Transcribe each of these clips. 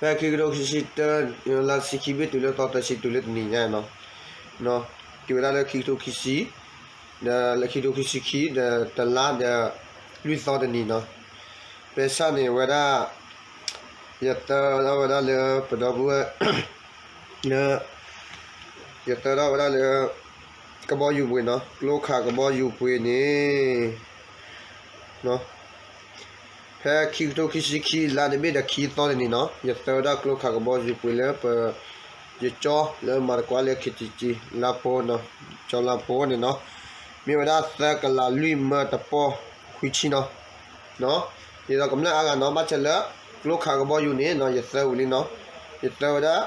ဖဲခံကထိခံဆံတၢ လါဆံခံဘ့ၣ်တုၤလၢသီသၢဆံတုၤလၢတနံၤညါနီၤ, တုၤဝဲဒၣ်လၢခံကထိခံဆံ, ဒီးလၢခံကထိခံဆံခံ ဒီးတလါဒီးလွံၢ်သီတနံၤနီၤ, ဖဲဆၣ်န့ၣ်ဝဲဒၣ် ယသၢထီၣ်ဝဲဒၣ်လၢပဒီပုၢ်ဝဲၢ် လၢ ယသၢထီၣ်ဝဲဒၣ်လၢ ကဘီယူၤပှ့ၤနီၤ, ကျိခးကဘီယူၤပှ့ၤန့ၣ် ဖဲခံကထိခံဆံခံ လါတဘ့ၣ်ဒီးခံသီတနံၤနီၤ, ယသၢဝဲဒၣ်ကျိခးကဘီယူၤပှ့ၤလၢပ ယကၠီလၢမၤတကွၢ်လၢ ခ့တံကံ လါဖိနီၤ, ကၠီလါဖိန့ၣ်နီၤ, မ့ၢ်ဝဲဒၣ်သၢကလးလွံၢ်မၢတပီၢ်ခွံဆံနီၤ, ဒ်သိးကမျၢၢ်အါဂၤနီၤ, ဘၣ်ဆၣ်လၢ ကျိခးကဘီယူၤန့ၣ်နီၤ, ယသၢဝံၤလံနီၤ, ယသၢဝဲဒၣ်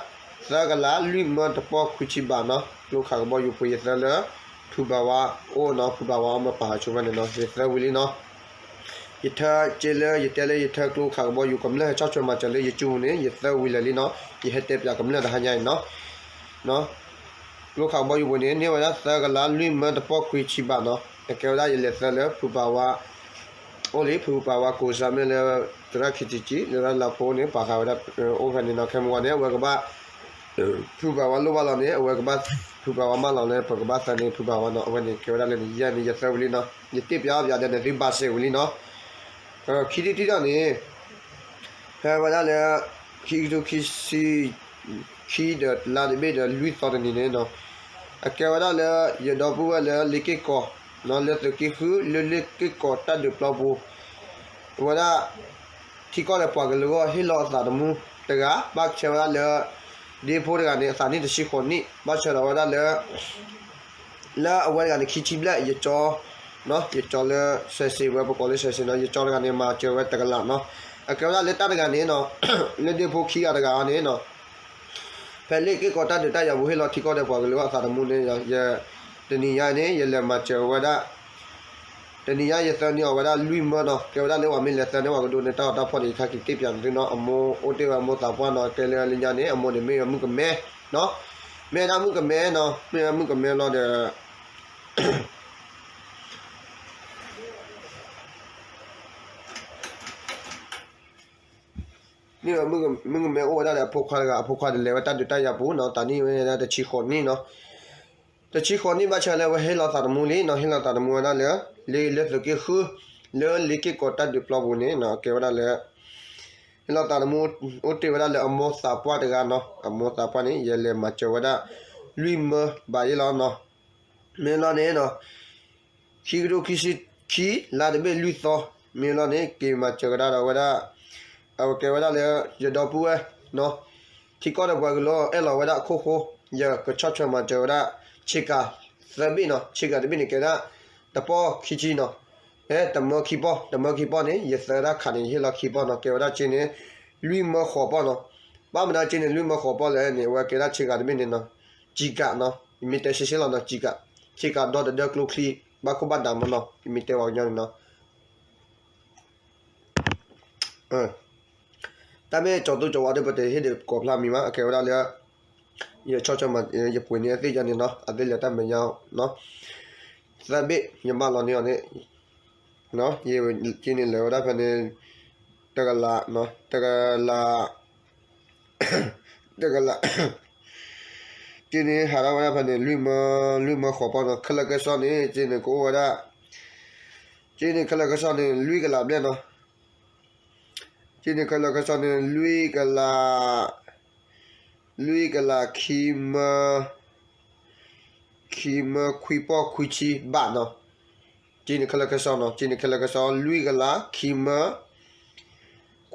သၢကလးလွံၢ်မၢတပီၢ်ခွံဆံဘးနီၤ, ကျိခးကဘီယူၤပှ့ၤယသၢလၢ ဖုဘၣ်ဝါအိၣ်နီၤ, ဖုဘၣ်ဝါအိၣ်မၢပာ်ဟးဆိဖဲန့ၣ်နီၤ, ယသၢဝံၤလံနီၤ. ယထၢက့လၢ ယတဲလၢယထၢကျိခးကဘီယူၤ ကမျၢၢ်ဟဲဆီၣ်ထွဲမၤစၢၤလၢယစုပူၤန့ၣ် ယသၢဝံၤလၢာ်လံနီၤ, ယဟဲတဲပၠးကမျၢၢ်တဟါညါအံၤနီၤ. ကျိခးကဘီယူၤပှ့ၤန့ၣ် န့ၢ်ဝဲဒၣ်သၢကလးလွံၢ်မၢတပီၢ်ခွံဆံဘးနီၤ, အကဲဝဲဒၣ်ယလဲၤသၢလၢဖုဘၣ်ဝါ အိၣ်လံ, ဖုဘၣ်ဝါကိးစၢ်မ့ၢ်လၢ သရၣ်ခ့တံကံ လၢလါလါဖိန့ၣ် ပာ်ဃာ်ဝဲဒၣ် အိၣ်ဖဲန့ၣ်နီၤ, ခဲမုၢ်ဂီၤန့ၣ် အဝဲကဘၣ် ဖုဘၣ်ဝါလိၣ်ဘၣ်လီၤန့ၣ် အဝဲကဘၣ် ဖုဘၣ်ဝါမၢလီၤန့ၣ် ပကဘၣ်သၢန့ၣ် ဖုဘၣ်ဝါနီၤ, အဝဲန့ၣ်ကဲဝဲဒၣ်လၢန့ၣ် ယဲန့ၣ် ယသၢဝံၤလံနီၤ, ယတဲပၠးအီၣ်ပၠးဒီးန့ၣ်သုဘၣ်စဲးဝံၤလံနီၤ. ခံထံၣ်တထံၣ်ဒီးန့ၣ် ဖဲဝဲဒၣ်လၢ ခံကထိခံဆံ ခံဒီးလါတဘ့ၣ်ဒီးလွံၢ်သီတနံၤန့ၣ်နီၤ, အကဲဝဲဒၣ်လၢ ယဒီပုၢ်ဝဲၢ်လၢလ့ၣ်က့ၢ်ကီး လၢသုးက့ဃု လၢလ့ၣ်က့ၢ်ကီးတၢ်ဒုးပျီပူၤ အဝဲဒၣ် ထံကီၢ်ဒီးပှၤကလုာ်အဂီၢ် ဟ့ၣ်လီၤအသးသမူတဂၤ ဘၣ်ဆၣ်ဝဲဒၣ်လၢ ဒ့ဖိတဂၤန့ၣ် အသးနံၣ်တဆံဃိးနံၣ် ဘၣ်ဆၣ်ဒီးဝဲဒၣ်လၢ လၢအဝဲတဂၤန့ၣ် ခံဆံဘျဲၣ် ယကၠီ ယကၠီလၢ စဲးစ့း ဝဲပကိးလၢစဲးစ့းနီၤ, ယကၠီတဂၤန့ၣ် မၤစၢၤဝဲတကလးနီၤ, အကဲဝဲဒၣ်လၢတၢ်တဂၤန့ၣ်နီၤ လၢဒ့ဖိခံဂၤတဂၤအံၤန့ၣ်နီၤ ဖဲလ့ၣ်က့ၢ်ကီးတၢ်ဒုးတၢ်ယၤပူၤ ဟ့ၣ်လီၤထံကီၢ်ဒီးပှၤကလုာ်အသးသမူန့ၣ် ယ တနံၤညါန့ၣ် ယလဲၤမၤစၢၤဝဲဒၣ် တနံၤညါယသၢန့ၢ်အီၤဝဲဒၣ်လွံၢ်မၢနီၤ, ကဲဝဲဒၣ်လၢပှၤမ့ၢ်လဲၤသၢန့ၢ်ပှၤကဒိးန့ၢ်တၢ်အီၣ်တၢ်ဖှီၣ်န့ၣ် ယခါက့ၤတဲပၠးန့ၢ်သုနီၤ, အမိၢ်အိၣ်တ့ၢ်ဝဲအမိၢ်သးပှၢ်နီၤ, ကဲလၢလၢညါန့ၣ် အမိၢ်န့ၣ်မ့ၢ်ဝဲမုၣ်ကမဲနီၤ, မ့ၢ်ဝဲဒၣ်မုၣ်ကမဲနီၤ, မ့ၢ်ဝဲမုၣ်ကမဲလီၤဒီး မ့ၢ်ဝဲမုၣ်ကမဲအိၣ်ဝဲဒၣ်ဒီးအဖိခွါတဂၤ, အဖိခွါဒီးလဲၤဝဲတၢ်ဒုးတၢ်ယၤပူၤနီၤ, တၢ်နံၣ်ဝဲဒၣ်တဆံဃိးနံၣ်နီၤ, တဆံဃိးနံၣ်ဘၣ်ဆၣ်လၢအဝဲဟ့ၣ်လီၤသးသမူလံနီၤ, ဟ့ၣ်လီၤသးသမူဝဲဒၣ်လၢ လၢလၢသုးက့ဃု လၢလ့ၣ်က့ၢ်ကီးတၢ်ဒုးပျီပူၤန့ၣ်နီၤ, ကဲဝဲဒၣ်လၢ ဟ့ၣ်လီၤသးသမူ အိၣ်တ့ၢ်ဝဲဒၣ်လၢအမိၢ်သးပှၢ်တဂၤနီၤ, အမိၢ်သးပှၢ်န့ၣ် ယလဲၤမၤစၢၤဝဲဒၣ် လွံၢ်မၢဘးယ့ၣ်လီၤနီၤ, မ့ၢ်လီၤန့ၣ်နီၤ ခံကထိခံဆံခံ လါတဘ့ၣ်လွံၢ်သီ မ့ၢ်လီၤန့ၣ် က့ၤမၤစၢၤကဒါဒီးဝဲဒၣ် အဝဲကဲဝဲဒၣ်လၢ ယဒီပုၢ်ဝဲၢ်နီၤ, ထံကီၢ်ဒီးပှၤကလုာ်အဲၣ်လီၤဝဲဒၣ်အခိၣ်ဃိ, ယကဆီၣ်ထွဲမၤစၢၤဝဲဒၣ် ဆ့ကၤသၢဘ့ၣ်နီၤ, ဆ့ကၤတဘ့ၣ်န့ၣ် ကဲဒၣ် တပီၢ်ခံဆံနီၤ, ဖဲတမၢခံပီၢ်, တမၢခံပီၢ်န့ၣ် ယသၢဒၣ်ခးန့ၣ် ယဟ့ၣ်လီၤခံပီၢ်နီၤ, ကဲဝဲဒၣ်က့န့ၣ် လွံၢ်မၢဃိးပီၢ်နီၤ, ဘၣ်မနုၤက့န့ၣ် လွံၢ်မၢဃိးပီၢ်လဲၣ်န့ၣ် အဝဲကဲဒၣ်ဆ့ကၤတဘ့ၣ်န့ၣ်နီၤ, ကံကးနီၤ, ယမ့ၢ်တဲရှဲရှဲလီၤနီၤ, ကံကး, ဆ့ကၤဒီတဒၢကျိချံ ဘၣ်ခိၣ်ဘၣ်ဒၣ်မနီၤ, ယမ့ၢ်တဲပှၤကညီန့ၣ်နီၤ တၢ်မ့ၢ်ကၠီၤသူကၠီၤဝါဒီး ပတဟ့ၣ်ဒုးကိးဖျါမံၤမး, အကဲဝဲဒၣ်လၢ ယဆီၣ်ထွဲမၤ ယပှ့ၤန့ၢ်အသ့ၣ်ယါန့ၣ်နီၤ, အသ့ၣ်လဲၤတၢ်မဲာ်ညါနီၤ, သၢဘ့ၣ် ယမၢလီၤန့ၢ်အီၤန့ၣ်, ယက့န့ၣ်လဲၤဝဲဒၣ်ဖဲန့ၣ် တကလး, တကလး, တကလး က့န့ၣ်ဟးထီၣ်ဝဲဒၣ်ဖဲန့ၣ် လွံၢ်မၢ, လွံၢ်မၢဃိးပီၢ်နီၤ, ခဲလၢာ်ခဲဆ့န့ၣ် က့န့ၣ်ကအိၣ်ဝဲဒၣ်, က့န့ၣ်ခဲလၢာ်ခဲဆ့န့ၣ် လွံၢ်ကလးဘျဲၣ်နီၤ, က့န့ၣ်ခဲလၢာ်ခဲဆ့န့ၣ် လွံၢ်ကလး, လွံၢ်ကလးခံမၢ, ခံမၢခွံပီၢ်ခွံဆံဘးနီၤ, က့န့ၣ်ခဲလၢာ်ခဲဆ့နီၤ, က့န့ၣ်ခဲလၢာ်ခဲဆ့ လွံၢ်ကလးခံမၢ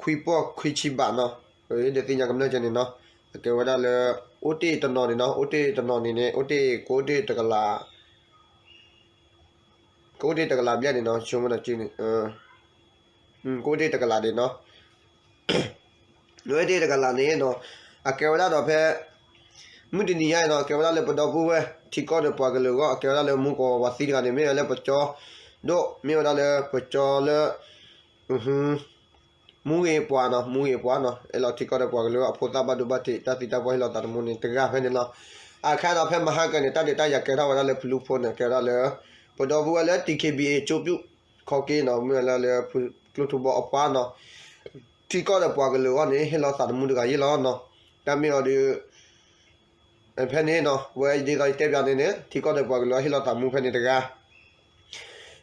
ခွံပီၢ်ခွံဆံဘးနီၤ, ဒ်သ့ၣ်ညါကမျၢၢ်ကဲန့ၣ်နီၤ, အကဲဝဲဒၣ်လၢ အိၣ်တ့ၢ်တနီၤန့ၣ်နီၤ, အိၣ်တ့ၢ်တနီၤန့ၣ်န့ၣ် အိၣ်တ့ၢ် ကအိၣ်တ့ၢ်တကလး ကအိၣ်တ့ၢ်တကလးဘျဲၣ်န့ၣ်နီၤ, ဆိကမိၣ်ဒီးက့န့ၣ်, ကအိၣ်တ့ၢ်တကလးန့ၣ်နီၤ, နအိၣ်တ့ၢ်တကလးန့ၣ်နီၤ, အကဲဝဲဒၣ်ဒီးဖဲ မုၢ်တနံၤညါအံၤနီၤ, အကဲဝဲဒၣ်လၢပဒီပုၢ်ဝဲၢ် ထံကီၢ်ဒီးပှၤကလုာ်အဂီၢ်, အကဲဝဲဒၣ်လၢမူကီၢ်ဝၤသံတဂၤန့ၣ် မ့ၢ်ဝဲလၢပကၠီဒိၣ်, မ့ၢ်ဝဲဒၣ်လၢပကၠီလၢ မူဂ့ၤပှၤနီၤ, မူဂ့ၤပှၤနီၤ, အဲၣ်လီၤထံကီၢ်ဒီးပှၤကလုာ်အဂီၢ် အဖိသၣ်ဘၣ်ဒိဘၣ်ထံး တၢ်သံတၢ်ပှၢ်ဟ့ၣ်လီၤသးသမူန့ၣ် တဂၤဖဲန့ၣ်လီၤ. အခါဒီးဖဲမဟါကၢန့ၣ် တၢ်ဒုးတၢ်ယၤကဲထီၣ်ဝဲဒၣ်လၢဖလူဖိန့ၣ် ကဲဝဲဒၣ်လၢ ပဒီပုၢ်ဝဲၢ်လၢ တီၣ်ခ့ဘံၣ်အ့ၣ် ကၠိပျူၣ်ခီက့နီၤ, မ့ၢ်ဝဲလၢ ကျိထူဘီအပှၤနီၤ, ထံကီၢ်ဒီးပှၤကလုာ်အဂီၢ်န့ၣ် ဟ့ၣ်လီၤသးသမူတဂၤယ့ၢ်လီၤနီၤ. တၢ်မ့ၢ်အီၤဒီး ဖဲန့ၣ်နီၤ ဝဲဒ်သိးယတဲပၠးန့ၣ်န့ၣ် ထံကီၢ်ဒီးပှၤကလုာ်အဟ့ၣ်လီၤသးမူဖဲန့ၣ်တဂၤ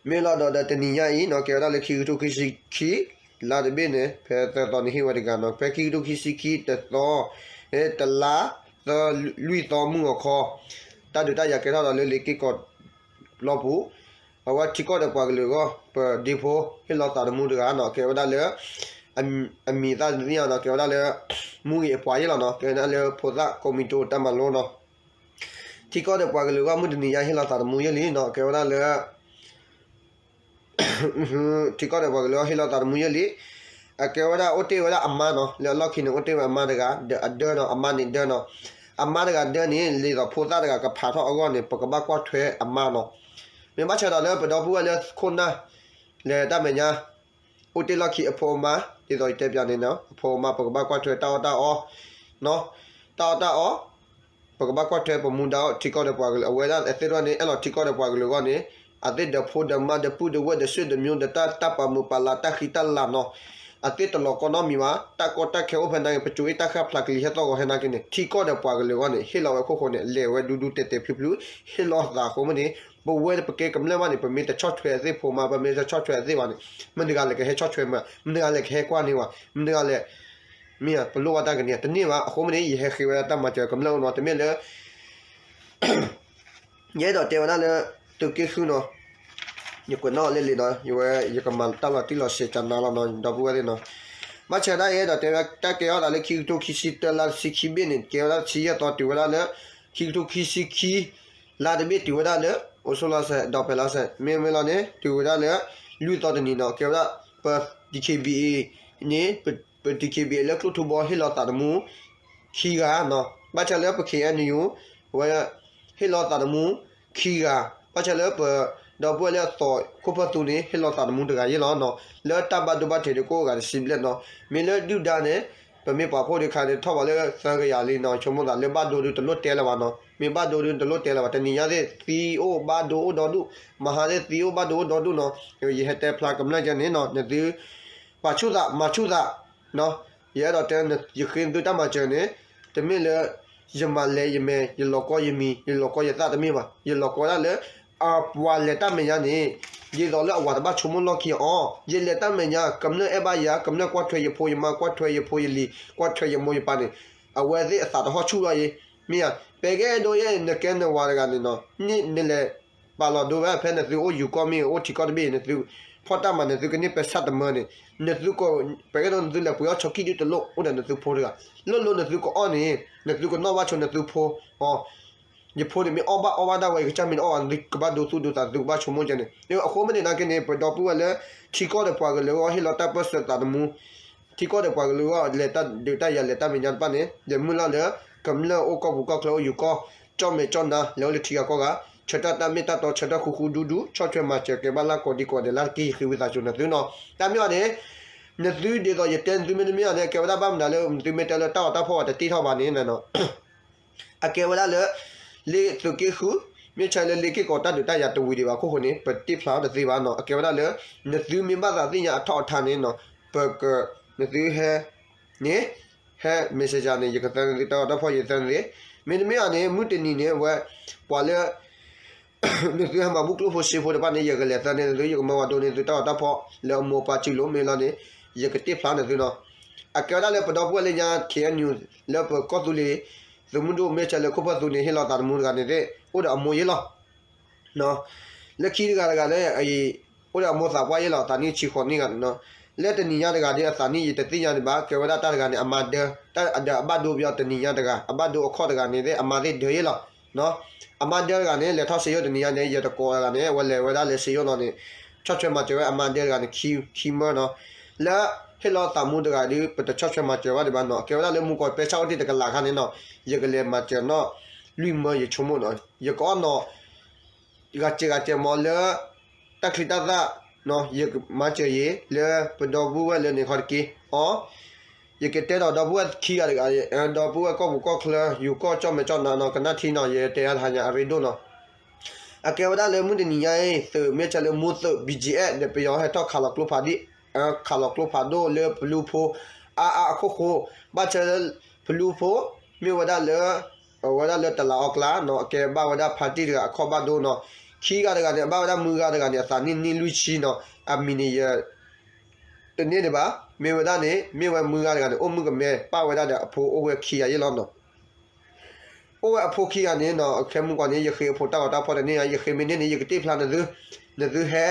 မ့ၢ်လီၤဒီးဒီးတနံၤညါအံၤနီၤ ကဲဝဲဒၣ်လၢခံကထိခံဆံခံ လါတဘ့ၣ်န့ၣ် ဖဲသၢသီန့ၣ်ဟ့ၣ်ဝဲတဂၤနီၤ. ဖဲခံကထိခံဆံခံတသီ တလါ သၢလွံၢ်သီမုၢ်ဂီၤခီ တၢ်ဒုးတၢ်ယၤကဲထီၣ်ဒီးလၢလ့ၤက့ၢ်ကီးလီၢ်ပူၤ အဝဲထံကီၢ်ဒီးပှၤကလုာ်အဂီၢ် ပဒ့ဖိ ဟ့ၣ်လီၤသးသမူတဂၤနီၤ ကဲဝဲဒၣ်လၢ အမံၤသၣ်တသ့ၣ်ညါနီၤ ကဲဝဲဒၣ်လၢ မူဂ့ၤအပှၤယ့ၢ်လီၤနီၤ ကဲဝဲဒၣ်လၢဖိသၣ်ကိးမံၤတိၤတၢ်မၤလိနီၤ. ထံကီၢ်ဒီးပှၤကလုာ်အဂီၢ် မုၢ်တနံၤညါဟ့ၣ်လီၤသးသမူယဲၢ်လံနီၤ ကဲဝဲဒၣ်လၢ ထံကီၢ်ဒီးပှၤကလုာ်အဂီၢ် ဟ့ၣ်လီၤသးသမူယဲၢ်လံ. အကဲဝဲဒၣ်အိၣ်တ့ၢ်ဝဲဒၣ်အမါနီၤ လၢအလီၢ်ခံန့ၣ် အိၣ်တ့ၢ်ဝဲအမါတဂၤ ဒီးအဒၢနီၤ အမါန့ၣ်ဒၢနီၤ. အမါတဂၤဒၢန့ၣ် ဒ်သိးဖိသၣ်တဂၤကဖးထီၣ်အဂီၢ်န့ၣ် ပကဘၣ်ကွၢ်ထွဲအမါနီၤ. မ့ၢ်ဘၣ်ဆၣ်ဒီးလၢပဒီပုၢ်ဝဲၢ်လၢခိၣ်နၢ် လဲၤတၢ်မဲာ်ညါ အိၣ်တ့ၢ်လီၢ်ခံအဖိအမါ ဒ်သိးယတဲပၠးန့ၣ်နီၤ အဖိအမါ ပကဘၣ်ကွၢ်ထွဲတၢ်အီၣ်တၢ်အီ တၢ်အီၣ်တၢ်အီ ပကဘၣ်ကွၢ်ထွဲပမူဒါထံကီၢ်ဒီးပှၤကလုာ် အဝဲဒၣ်အသ့ၣ်တဖၣ်န့ၣ် အဲၣ်လီၤထံကီၢ်ဒီးပှၤကလုာ်အဂီၢ်န့ၣ် အသ့ၣ်ဒီးဖိဒီးမါဒီးပုၢ်ဒီးဝဲၢ်ဒီးဆွေဒီးမျိုးဒီးတၢ် တၢ်ပာ်မုာ်ပာ်လၤတၢ်ဃံတၢ်လၤနီၤ အသ့ၣ်တလီၤကီနီတမံၤဘၣ် တၢ်ကီတၢ်ခဲအိၣ်ဖဲနာ်က့ ပစိၤအ့ၣ်တၢ်ဃၣ်ဖျါကလံၤဟဲသီၣ်ဂီၤဟဲနာ်က့န့ၣ် ထံကီၢ်ဒီးပှၤကလုာ်အဂီၢ်န့ၣ် ဟ့ၣ်လီၤဝဲခိၣ်ဃိန့ၣ် လဲၤဝဲဒူဒူတဲာ်တဲာ်ဖျုးဖျုး ဟ့ၣ်လီၤသးအဃိမ့ၢ်န့ၣ် ပဝဲပကဲကမျၢၢ်ဘၣ်န့ၣ် ပမ့ၢ်တဆီၣ်ထွဲအသ့ၣ်ဖိမါ ပမ့ၢ်တဆီၣ်ထွဲအသ့ၣ်ဘၣ်န့ၣ် မတၤတဂၤလဲၣ်ကဟဲဆီၣ်ထွဲမး မတၤတဂၤလဲၣ်ကဟဲကွၢ်န့ၢ်ဝဲ မတၤတဂၤလဲၣ် မ့ၢ်ပလိၣ်ဘၣ်တၢ်ကန့ၢ် တန့ၢ်ဘၣ် အဃိမ့ၢ်န့ၣ် ယဟဲဃ့ဝဲဒၣ်တၢ်မၤစၢၤကမျၢၢ်အိၣ်နီၤ တမ့ၢ်လၢ ယအဲၣ်ဒိးတဲဝဲဒၣ်လၢ သုးက့ဃုနီၤ ယကွဲးနီၣ်လၢလံနီၤ ယဝဲယကမၤတၢ်လီၤတံၢ်လီၤဆဲးကနါလီၤနီၤ ဒီပုၢ်ဝဲၢ်သ့ၣ်နီၤ ဘၣ်ဆၣ်ဒၣ်ယအဲၣ်ဒိးတဲဝဲတၢ်ကဲထီၣ်သးလၢခံကထိခံဆံတၢလါတဆံခံဘ့ၣ်န့ၣ် ကဲဝဲဒၣ်တဆံယဲၢ်သီတုၤဝဲဒၣ်လၢ ခံကထိခံဆံခံ လါတဘ့ၣ်တုၤဝဲဒၣ်လၢ အိၣ်ဆိးလီၤစဲး ဒီးဖဲလါစဲး မ့မ့ၢ်လီၤန့ၣ် တုၤဝဲဒၣ်လၢ လွံၢ်သီတနံၤနီၤ ကဲဝဲဒၣ် ပ DKBA န့ၣ် ပ DKBA လၢကျိၣ်ထူဘီဟ့ၣ်လီၤသးသမူ ခံဂၤနီၤ ဘၣ်ဆၣ်လၢပ KNU ဝဲ ဟ့ၣ်လီၤသးသမူ ခံဂၤ ဘၣ်ဆၣ်လၢပ ဒီပုၢ်ဝဲၢ်လၢအသီခိၣ်ဖၢၣ်သူန့ၣ် ဟ့ၣ်လီၤသးသမူတဂၤယ့ၢ်လီၤနီၤ လၢတၢ်ဘၣ်ဒိဘၣ်ထံးဒီးကိးဂၤတဆံဘျဲၣ်နီၤ မ့ၢ်လၢဒုၣ်ဒါန့ၣ် ပမ့ၢ်ပာ်ဖှိၣ်ဒုးခါန့ၣ် ထီၣ်ဘးလၢသၢကယၤလံနီၤ ဆိကမိၣ်သးလၢဘၣ်ဒိဒုးတလိၣ်တဲလၢၤဘၣ်နီၤ မ့ၢ်ဘၣ်ဒိဒုးတလိၣ်တဲလၢၤဘၣ် တနံၤညါသ့ၣ် သံအိၣ်ဘၣ်ဒိအိၣ်ဒီဒူၣ် မဟါသ့ၣ်သံအိၣ်ဘၣ်ဒိအိၣ်ဒီဒူၣ်နီၤ ယဟဲတဲဖျါကမျၢၢ်ကဲန့ၣ်နီၤ နသု ပာ်ဆူၣ်သးမၤဆူၣ်သး ယအဲၣ်ဒိးတဲ ယဃ့သုတၢ်မၤစၢၤန့ၣ် တမ့ၢ်လၢ ယမၤလဲၤယမဲာ် ယလီၤကီယမံၤ ယလီၤကီယသၣ်တမ့ၢ်ဘၣ် ယလီၤကီဒၣ်လၢ အပှၤလဲၤတၢ်မဲာ်ညါန့ၣ် ဒ်သိးလၢအဝၤတဘၣ်ဆိကမိၣ်လီၢ်ခံအီၤ ယလဲၤတၢ်မဲာ်ညါ ကမျၢၢ်အဲၣ်ဘၣ်ယၤ ကမျၢၢ်ကွၢ်ထွဲယဖိယမါ ကွၢ်ထွဲယဖိယလံၤ ကွၢ်ထွဲယမိၢ်ယပၢ်န့ၣ် အဝဲသ့ၣ်အသးတဟီၣ်ဆူၣ်လီၤအံၤ မ့ၢ်ဧါ ပကဲဒိယဲၢ် နကဲနဝၤတဂၤန့ၣ်နီၤ နလဲၤ ပာ်လီၤဒိဝဲ ဖဲနသုအိၣ်ယူၤကီၢ်မ့ၢ်ဂ့ၤ အိၣ်ထံကီၢ်တဘ့ၣ် နသုဖီၣ်တၢ်မၤ နသုကန့ၢ်ပၢဆၣ်တမၢန့ၣ် နသု ပကဲဒိ နသုလဲၤပှ့ၤအီၣ်ဆီခံဒုတလိၣ် အိၣ်ဒီးနသုဖိတဂၤ လိၣ်လိၣ်နသုကအီၣ်န့ၣ် နသုကနီၣ်ဘၣ်ဆိနသုဖိ အီ ယဖိန့ၣ်မ့ၢ်အီၣ်ဘၣ်အီဘၣ်ဒၣ်ဝဲ ယကစၢ်မ့ၢ်အီၣ်ဘၣ် နသုကဘၣ်ဒိသူၣ်ဒိသး နသုကဘၣ်ဆိကမိၣ်ကဲန့ၣ် အဃိမ့ၢ်န့ၣ်နာ်က့န့ၣ် ပဒီပုၢ်ဝဲၢ်လၢ ထံကီၢ်ဒီးပှၤကလုာ်အဂီၢ် ဟ့ၣ်လီၤတၢ်ပၢၢ်ဆၢသးသမူ ထံကီၢ်ဒီးပှၤကလုာ်အဂီၢ် လဲၤတၢ်ဒုးတၢ်ယၤလဲၤတၢ်မဲာ်ညါတဖၣ်န့ၣ် ယမုၢ်လၢ်လၢ ကမျၢၢ်အိၣ်ကီၢ်ပူၤကီၢ်ချၢအိၣ်ယူၤကီၢ် ကၠီၣ်မဲာ်ကၠီၣ်နါ လဲၤအိၣ်လၢထံဂၤကီၢ်ဂၤ ဆၢတၢ်တၢ်မ့ၢ်တၢ်တီ ဆၢတၢ်ဃူဃူဒူဒူ ဆီၣ်ထွဲမၤစၢၤကဲဘၣ်လၢကိးဒံကိးဒဲးလၢတက့ၢ် ယဃ့ဝံသးစူၤနသုနီၤ တၢ်မ့ၢ်အီၤန့ၣ် နသုဒ်သိးယတဲနသုမ့တမ့ၢ်အီၤန့ၣ် အကဲဝဲဒၣ်ဘၣ်မနုၤလၢ နသုမ့ၢ်တဲလၢတၢ်အီၣ်တၢ်ဖှီၣ်အတတ့ၢ်ထီၣ်ဘၣ်န့ၣ် အကဲဝဲဒၣ်လၢ လ့ၣ်သုးက့ဃု မ့ၢ်ဆၢလၢလ့ၣ်က့ၢ်ကီးတၢ်ဒုးတၢ်ယၤတဝံၤဒံးဘၣ်အခိၣ်ဃိန့ၣ် ပတ့ၢ်ဖျါအီၤတသ့ဘၣ်နီၤ အကဲဝဲဒၣ်လၢ နသုမ့ၢ်ဘၣ်သးသ့ၣ်ညါအထီၣ်အထါန့ၣ်နီၤ ပက နသုဟဲ န့ၣ် ဟဲ messenger န့ၣ် ယကသၢနသုတၢ်အီၣ်တၢ်ဖှီၣ်ယသၢနသု မ့တမ့ၢ်အီၤန့ၣ် မုၢ်တနံၤန့ၣ် အဝဲ ပှၤလၢ နသုဟဲမၤဘူၣ်ကျိၣ်ဖိစ့ဖိတဖၣ်န့ၣ် ယကလဲၤသၢန့ၢ်နသု ယကမၢဝဲဒိန့ၢ်သုတၢ်အီၣ်တၢ်ဖှီၣ်လၢအမိၢ်ပၢ်စုလိၤမ့ၢ်လီၤန့ၣ် ယကတ့ၢ်ဖျါနသုနီၤ အကဲဝဲဒၣ်လၢပဒီပုၢ်ဝဲၢ်လၢညါ KNU လၢပကီၢ်သူလ့ၤ သုးမုၢ်ဒိၣ်မ့ၢ်ဆၢလၢခိၣ်ဖၢၣ်သူန့ၣ် ဟ့ၣ်လီၤသးသမူတဂၤန့ၣ်သ့ၣ် အိၣ်ဒီးအမိၢ်ယ့လီၤ လၢခံတဂၤတဂၤလၢ အံၤ အိၣ်ဒီးအမိၢ်သးပှၢ်ယ့လီၤ သးနံၣ်ဆံဃိးနံၣ်ဂၤန့ၣ်နီၤ လၢတနံၤညါတဂၤဒီးအသးနံၣ်ယတသ့ၣ်ညါဒံးဘၣ် ကဲဝဲဒၣ်တၢ်တဂၤန့ၣ် အမါဒၢ တၢ်ဒီးအဘၣ်ဒိပယီၤတနံၤညါတဂၤ အဘၣ်ဒိအခီၣ်တဂၤန့ၣ်သ့ၣ် အမါသ့ၣ်ဒၢယ့လီၤ အမါဒၢတဂၤန့ၣ် လဲၤထီၣ်စ့ယိၣ်တနံၤညါန့ၣ် ယတကိးတဂၤန့ၣ် အဝဲလဲၤဝဲဒၣ်လၢစ့ယိၣ်လီၤန့ၣ် ဆီၣ်ထွဲမၤစၢၤဝဲအမါဒၢတဂၤန့ၣ် ခံမၢနီၤ လၢဟ့ၣ်လီၤသးမူတဂၤဒီး ပတဆီၣ်ထွဲမၤစၢၤဘၣ်ဒံးဘၣ်နီၤ ကဲဝဲဒၣ်လၢမူကီၢ်ပဲဆၣ်အိၣ်တ့ၢ်တကလးခါန့ၣ်နီၤ ယကလဲၤမၤစၢၤနီၤ လွံၢ်မၢယဆိကမိၣ်နီၤ ယကအီၣ်နီၤ ဂၤစဲးဂၤစဲးမးလၢ တၢ်ချံတၢ်သၣ် ယကမၤစၢၤယ့ၤ လၢပဒီပုၢ်ဝဲၢ်လၢန့ၣ်ခီတက့ၢ် အီ ယကတဲဒီးဒီပုၢ်ဝဲၢ်ခံဂၤတဂၤ ဒီပုၢ်ဝဲၢ်ကီၢ်ပူၤကီၢ်ချၢ ယူၤကီၢ်ကၠီၣ်မဲာ်ကၠီၣ်နါနီၤ ကနၣ်ထံနီၤ ယတဲအါတဟါညါအရ့ဒိၣ်နီၤ အကဲဝဲဒၣ်လၢမုၢ်တနံၤညါအံၤ သုးမ့ၢ်ဆၢလၢမူသုး ဘီကၠံအဲၣ် ဒီးပယီၤဟဲထီၣ်ခးလီၤကျိဖးဒိၣ် ခးလီၤကျိဖးဒိၣ်လၢပလူဖိ အါအါအခိၣ်ဃိ, ဘၣ်ဆၣ်လၢ ဖလူဖိ မ့ၢ်ဝဲဒၣ်လၢ အဝဲဒၣ်လၢတလးအီၣ်ကျါနီၤ အကဲဘၣ်ဝဲဒၣ်ဖါတံၢ်တဂၤအခီၣ်ဘၣ်ဒိနီၤ, ခံဂၤတဂၤန့ၣ် အဘၣ်ဝဲဒၣ်မုၢ်ဂၤတဂၤန့ၣ် အသးနံၣ်နံၣ်လွံၢ်ဆံနီၤ, အမံၤန့ၣ်ယ တန့ၢ်ဒံးဘၣ်, မ့ၢ်ဝဲဒၣ်န့ၣ် မ့ၢ်ဝဲမုၢ်ဂၤတဂၤန့ၣ် အိၣ်မုၣ်ကမဲ ပၣ်ဝဲဒၣ်ဒီးအဖိအိၣ်ဝဲခံဂၤယဲၢ်လီၤနီၤ. အိၣ်ဝဲအဖိခံဂၤန့ၣ်နီၤ ခဲမုၢ်ကီၢ်န့ၣ် ယဃ့အဖိတၢ်ဂီၤတၢ်ဖီၣ်တန့ၢ်ဧါ, ယဃ့မ့ၢ်န့ၢ်န့ၣ် ယကတ့ၢ်ဖျါနသု, နသုဟဲ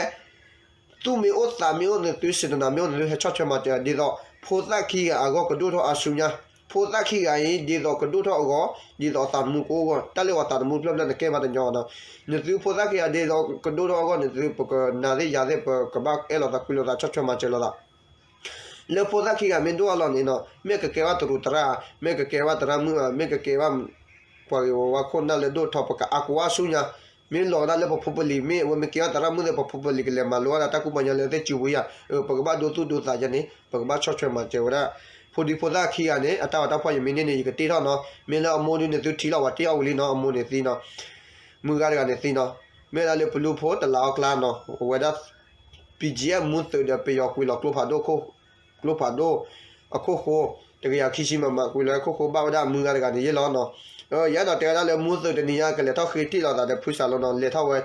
သူၣ်မ့ၢ်အိၣ်သးမ့ၢ်အိၣ် နသုစံတနာ်မ့ၢ်အိၣ် နသုဟဲဆီၣ်ထွဲမၤစၢၤ ဒ်သိး ဖိသၣ်ခံဂၤအဂီၢ်ကဒိၣ်ထီၣ်အါဆူညါ, ဖိသၣ်ခံဂၤအံၤ ဒ်သိးကဒိၣ်ထီၣ်အဂီၢ် ဒ်သိးအသးသမူကအိၣ်အဂီၢ် တၢ်လၢပှၤသးသမူဖျၢၣ်ဖျၢၣ်နကဲဘၣ်တညီနီၤ, နသုဖိသၣ်ခံဂၤဒ်သိးကဒိၣ်ထီၣ်အဂီၢ် နသုပကနၤသ့ၣ်ယၤသ့ၣ် ပကဘၣ်အဲၣ်လိာ်သးကွံလိာ်သးဆီၣ်ထွဲမၤစၢၤလိာ်သး လၢဖိသၣ်ခံဂၤမ့ၢ်ဒိၣ်အလီၢ်န့ၣ်နီၤ မ့ၢ်ကကဲဘၣ်တရူးတရၣ်, မ့ၢ်ကကဲဘၣ်တရၣ်မုၣ်, မ့ၢ်ကကဲဘၣ် ပှၤဂ့ၤဝီဝါခိၣ်နၢ်လၢဒိၣ်ထီၣ် ပကအါကိးအါဆူညါ, မ့ၢ်လီၤကဒၣ်လၢပဖိပလံၤ မ့ၢ်အဝဲမ့ၢ်ကဲဘၣ်တရၣ်မုၣ်သ့ၣ် ပဖိပလံၤကလဲၤမၤလိဝဲဒၣ်တၢ်ကူၣ်ပညါလၢသ့ၣ်စုပူၤယၤ, ပကဘၣ်ဒိသူၣ်ဒိသးယဲန့ၣ် ပကဘၣ်ဆီၣ်ထွဲမၤစၢၤဝဲဒၣ် ဖိဒံဖိသၣ်ခံဂၤန့ၣ် အတၢ်ဂီၤတၢ်ဖီၣ်ယမ့ၢ်န့ၢ်န့ၣ် ယကတ့ထီၣ်နီၤ, မ့ၢ်လၢအမိၢ်ဒုးနသုထံၣ်လီၤ ပှၤတ့အီၣ်ဝံၤလံနီၤ, အမိၢ်န့ၣ်သံနီၤ မုၢ်ဂၤတဂၤန့ၣ်သံနီၤ, မ့ၢ်ဒၣ်လၢပလူဖိတလးအီၣ်ကျါနီၤ အဝဲဒၣ် ပံကံအဲၣ်မူသုးဒီးပယီၤကွံာ်လီၤကျိဖးဒိၣ် ကျိဖးဒိၣ်အခိၣ်ဃိ, တကယၤခံဆံမမ ကွံာ်လီၤအခိၣ်ဃိ ဘၣ်ဝဲဒၣ်မုၢ်ဂၤတဂၤန့ၣ်ယဲၢ်လီၤနီၤ. ယအဲၣ်ဒိးတဲဝဲဒၣ်လၢမူသုးတနံၤညါ ကလဲၤထီၣ်ဃ့ထံၣ်လိာ်သးဒီးဖုစၢ်လိနီၤ လဲၤထီၣ်ဝဲ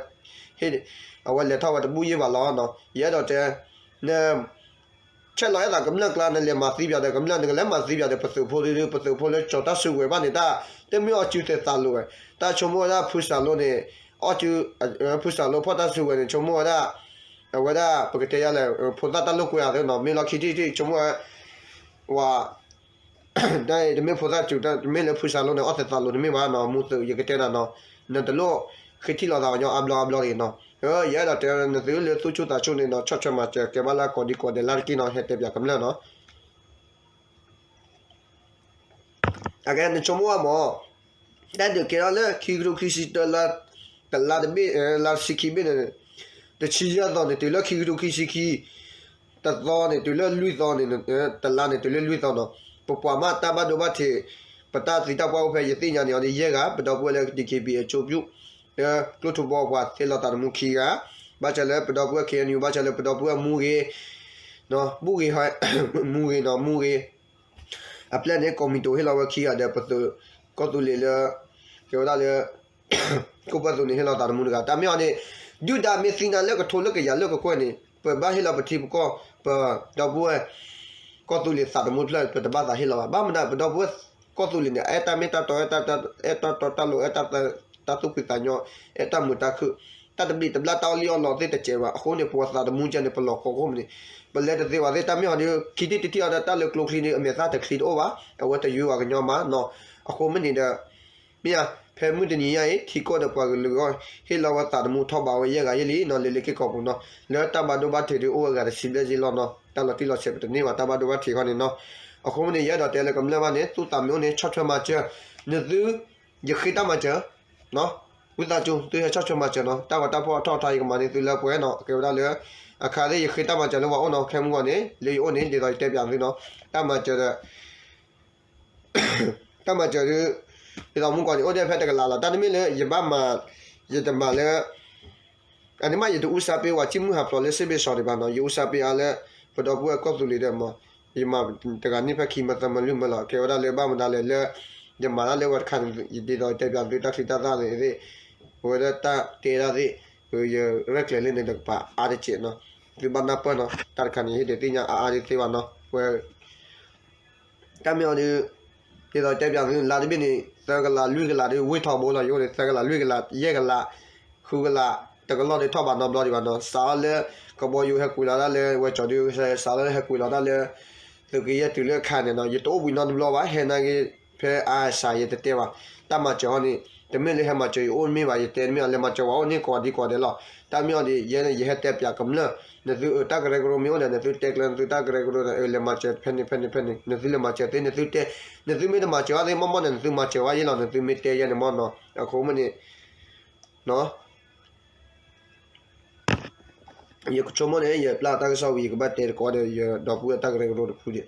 အဝဲလဲၤထီၣ်ဝဲတဘူၣ်ယဲၢ်ဘၣ်လီၤနီၤ. ယအဲၣ်ဒိးတဲ န ဆဲးလီၤအဲၣ်သးကမျၢၢ်ကျါ နလဲၤမၤသံပၠးဒီးကမျၢၢ် နကလဲၤမၤသံပၠးဒီးပသုးဖိဒုး ပသုးဖိလၢကၠီၤတၢ်စုကဝဲၤဘၣ်န့ၣ် တၢ်တမ့ၢ်အီၣ်စုသဲးသးလိာ်ဝဲ, တၢ်ဆိကမိၣ်ဝဲဒၣ်ဖုစၢ်လိန့ၣ် အီၣ်စု ဖုစၢ်လိဖီၣ်တၢ်စုကဝဲၤန့ၣ် ဆိကမိၣ်ဝဲဒၣ် အဝဲဒၣ်ပကတဲယါလဲၣ် ဖိသၣ်တၢ်လိာ်ကွဲအသးနီၤ မ့ၢ်လီၤခံထံၣ်ထံၣ် ဆိကမိၣ်ဝဲ ဝဲ တမ့ၢ်ဖိသၣ်စု တမ့ၢ်လၢဖုစၢ်လိန့ၣ် အီၣ်သဲးသးလိာ်တမ့ၢ်ဘၣ်နီၤ မူသုး ယကတဲနၤနီၤ နတလိၣ်ဃ့ထံၣ်လိာ်သးပှၤညီအါဘျီအါဘျီတဂ့ၤနီၤ. ယအဲၣ်ဒိးတဲနသုလၢသူၣ်ဆူၣ်သးဆူၣ်န့ၣ်နီၤ ဆီၣ်ထွဲမၤစၢၤကဲဘၣ်လၢကိးဒံကိးဒဲးလၢတက့ၢ်နီၤ ဟဲတဲပၠးကမျၢၢ်နီၤ. အကဲ နဆိကမိၣ်ဘၣ်မး တၢ်ဒုးကဲထီၣ်လၢခံကထိခံဆံတၢလါ တလါတဘ့ၣ် လါဆံခံဘ့ၣ်န့ၣ် တဆံယဲၢ်သီန့ၣ် တုၤလၢခံကထိခံဆံခံ တသီန့ၣ် တုၤလၢလွံၢ်သီန့ၣ် တလါန့ၣ် တုၤလၢလွံၢ်သီနီၤ ပပှၤမးတၢ်ဘၣ်ဒိဘၣ်ထံး ပတၢ်သံတၢ်ပှၢ်အိၣ်ဖဲယသ့ၣ်ညါန့ၣ်အီၤဒ်ယဲၢ်ဂၤ ပဒီပုၢ်ဝဲၢ်လၢ DKBA အကၠိပူၤ လၢကျိၣ်ထူဘီပှၤသ့လီၤသးသမူခံဂၤ ဘၣ်ဆၣ်လၢပဒီပုၢ်ဝဲၢ် KNU ဘၣ်ဆၣ်လၢပဒီပုၢ်ဝဲၢ်မူဂ့ၤ မူဂ့ၤ မူဂ့ၤနီၤ မူဂ့ၤ အပျဲၢ်န့ၣ် ကီၢ်မံၤတိၤဟ့ၣ်လီၤဝဲခံဂၤဒီး ပသုးကီၢ်သူလ့ၤလၢ ကဲဝဲဒၣ်လၢ ခိၣ်ပၢၢ်သူန့ၣ် ဟ့ၣ်လီၤသးသမူတဂၤ တၢ်မ့ၢ်အီၤန့ၣ် ဒုၣ်ဒါမ့ၢ်သံနၤလၢကထိလၢကယၤလၢကကွဲၢ်န့ၣ် ပဘၣ်ဟ့ၣ်လီၤပထံပကီၢ် ပဒီပုၢ်ဝဲၢ် ကီၢ်သူလ့ၤသးသမူတဖျၢၣ် ပတဘၣ်သးဟ့ၣ်လီၤဘၣ်. ဘၣ်မနုၤ ပဒီပုၢ်ဝဲၢ်ကီၢ်သူလ့ၤန့ၣ် အဲၣ်တၢ်မ့ၢ်တၢ်တီ အဲၣ်တၢ်တီတၢ်လိၤ အဲၣ်တၢ်သူၣ်ဖှံသးညီ အဲၣ်တၢ်မုာ်တၢ်ခုၣ် တၢ်တဘျံးတဘျၣ်တၢ်အီၣ်လံၣ်အီၣ်လီသ့ၣ်တစဲးဘၣ်. အဃိန့ၣ် ပဝဲသးသမူကဲန့ၣ် ပလီၤကီကိၣ်မးန့ၣ် ပလဲၤတသ့ဘၣ်သ့ၣ် တၢ်မ့ၢ်အီၤဒီး ခံထံၣ်တထံၣ်အီၤဒီးတၢ်လၢကျိချံန့ၣ် အမဲာ်သၣ်တချံတအိၣ်ဘၣ် အဝဲတယွၤကညီမးနီၤ. အဃိမ့ၢ်န့ၣ်ဒီး မ့ၢ်ဧါ ဖဲမုၢ်တနံၤညါအံၤ ထံကီၢ်ဒီးပှၤကလုာ်အဂီၢ် ဟ့ၣ်လီၤဝဲသးသမူထီၣ်ဘးဝဲယဲၢ်ဂၤယဲၢ်လံနီၤ လၢလၢက့ၤကီၢ်ပူၤနီၤ လၢတၢ်ဘၣ်ဒိဘၣ်ထံးဒုးအိၣ်ဝဲဂၤတဆံဘျဲၣ်ယဲၢ်လီၤနီၤ တၢ်လီၤတံၢ်လီၤဆဲးပတန့ၢ်ဘၣ် တၢ်ဘၣ်ဒိဘၣ်ထံးခီန့ၣ်နီၤ. အဃိမ့ၢ်န့ၣ် ယအဲၣ်ဒိးတဲလၢကမျၢၢ်ဘၣ်န့ၣ် သူၣ်သးမ့ၢ်အိၣ်န့ၣ် ဆီၣ်ထွဲမၤစၢၤ နသု ယဃ့တၢ်မၤစၢၤ ဝံသးစူၤ သုဟဲဆီၣ်ထွဲမၤစၢၤနီၤ တၢ်ဂီၤတၢ်ဖီၣ်အထီၣ်အထါ ယကမၤန့ၢ်သုလၢပှဲၤနီၤ ကဲဝဲဒၣ်လၢ အခါသ့ၣ်ယဃ့တၢ်မၤစၢၤလၢပှၤအိၣ်နီၤ ခဲမုၢ်ဂီၤန့ၣ် လၢယအိၣ်န့ၣ် ဒ်သိးယတဲပၠးသုနီၤ တၢ်မၤစၢၤဒီး တၢ်မၤစၢၤဒုး ဒ်သိးမုၢ်ကီၢ်န့ၣ် အိၣ်ဒၣ်ဖဲတကလးလီၤ တၢ်တမ့ၢ်လၢယဘၣ်မၤ ယတမၤလၢ အန့ၣ်မးယတအူစၢ်ပ့ဝဲ စံၣ်မုၢ်ဟးဖျိးလၢစ့ဘ့ၣ်စီၤဒံးဘၣ်နီၤ ယအူစၢ်ပ့အါလၢ ပဒီပုၢ်ဝဲၢ်ကီၢ်သူလ့ၤဒီးမး ယမၤတဂၤန့ၣ်ဖဲခံမသၢမလွံၢ်မၢလီၤ ကဲဝဲဒၣ်လၢဘၣ်မနုၤလဲၣ်လၢ ယမၤတၢ်လၢဝဲတခါန့ၣ် ယဒ်သိးယတဲပၠးသုတၢ်ချံတၢ်သၣ်န့ၣ်သ့ၣ် ပဝဲဒၣ်တၢ်တဲဒၣ်သ့ၣ် ယရဲၣ်ကျဲၤလၢန့ၣ်တကပၤအါတက့ၢ်နီၤ သုဘၣ်နၢ်ပၢၢ်နီၤ တၢ်တခါန့ၣ် ဟ့ၣ်ဒုးသ့ၣ်ညါအါအါဒုးသ့ဘၣ်နီၤ ဝဲ တၢ်မ့ၢ်အီၤဒုး ဒ်သိးတဲပၠးသု လါတဘ့ၣ်န့ၣ် သၢကလးလွံၢ်ကလးဒုး ဝ့ၢ်ထီဘိလီၤ ယအိၣ်န့ၣ် သၢကလးလွံၢ်ကလး ယဲၢ်ကလး ဃုကလး တကလီၢ်ဒုးထီၣ်ဘးနီတဘျီဒံးဘၣ်နီၤ စးထီၣ်လၢ ကဘီယူၤဟဲကွံာ်လီၤတၢ်လၢ ဝဲကၠီၤဒုး စးထီၣ်လၢဟဲကွံာ်လီၤတၢ်လၢ သုးက့ယဲၢ်တုၤလၢအခါန့ၣ်နီၤ ယတအိၣ်ဘှံးနီတဘျီဘၣ် ဟဲနာ်က့ ဖဲအါစှၤယတတဲဘၣ် တၢ်မၤစၢၤဟီန့ၣ် တမ့ၢ်လၢဟဲမၤစၢၤယအိၣ်မ့ၢ်ဘၣ် ယတဲတမ့ၢ်အီၤ လဲၤမၤစၢၤဝဲအိၣ်န့ၣ် ကိးဒံကိးဒဲးလီၤ တၢ်မ့ၢ်အီၤဒ် ယဲန့ၣ် ယဟဲတဲပၠးကမျၢၢ် နသုတၢ်ကရၢကရိမ့ၢ်အိၣ်ဒီး နသုတဲကျဲ နသုတၢ်ကရၢကရိဒီးလဲၤမၤစၢၤဖဲန့ၣ်ဖဲန့ၣ်ဖဲန့ၣ် နသုလဲၤမၤစၢၤသ့ နသုတဲ နသုမ့ၢ်တမၤစၢၤဘၣ်သ့ၣ် မ့ၢ်မ့ၢ်န့ၣ် နသုမၤစၢၤဝဲယဲလီၤ နသုမ့ၢ်တဲယဲန့ၣ်မ့ၢ်နီၤ အဃိမ့ၢ်န့ၣ် ယကဆိကမိၣ်န့ၣ် ယပျၢ်တၢ်ကစီၣ်ဝံၤ ယကဘၣ်တဲတကိးဒီး ယဒီပုၢ်ဝဲၢ်တၢ်ကရၢကရိတဖုဒံး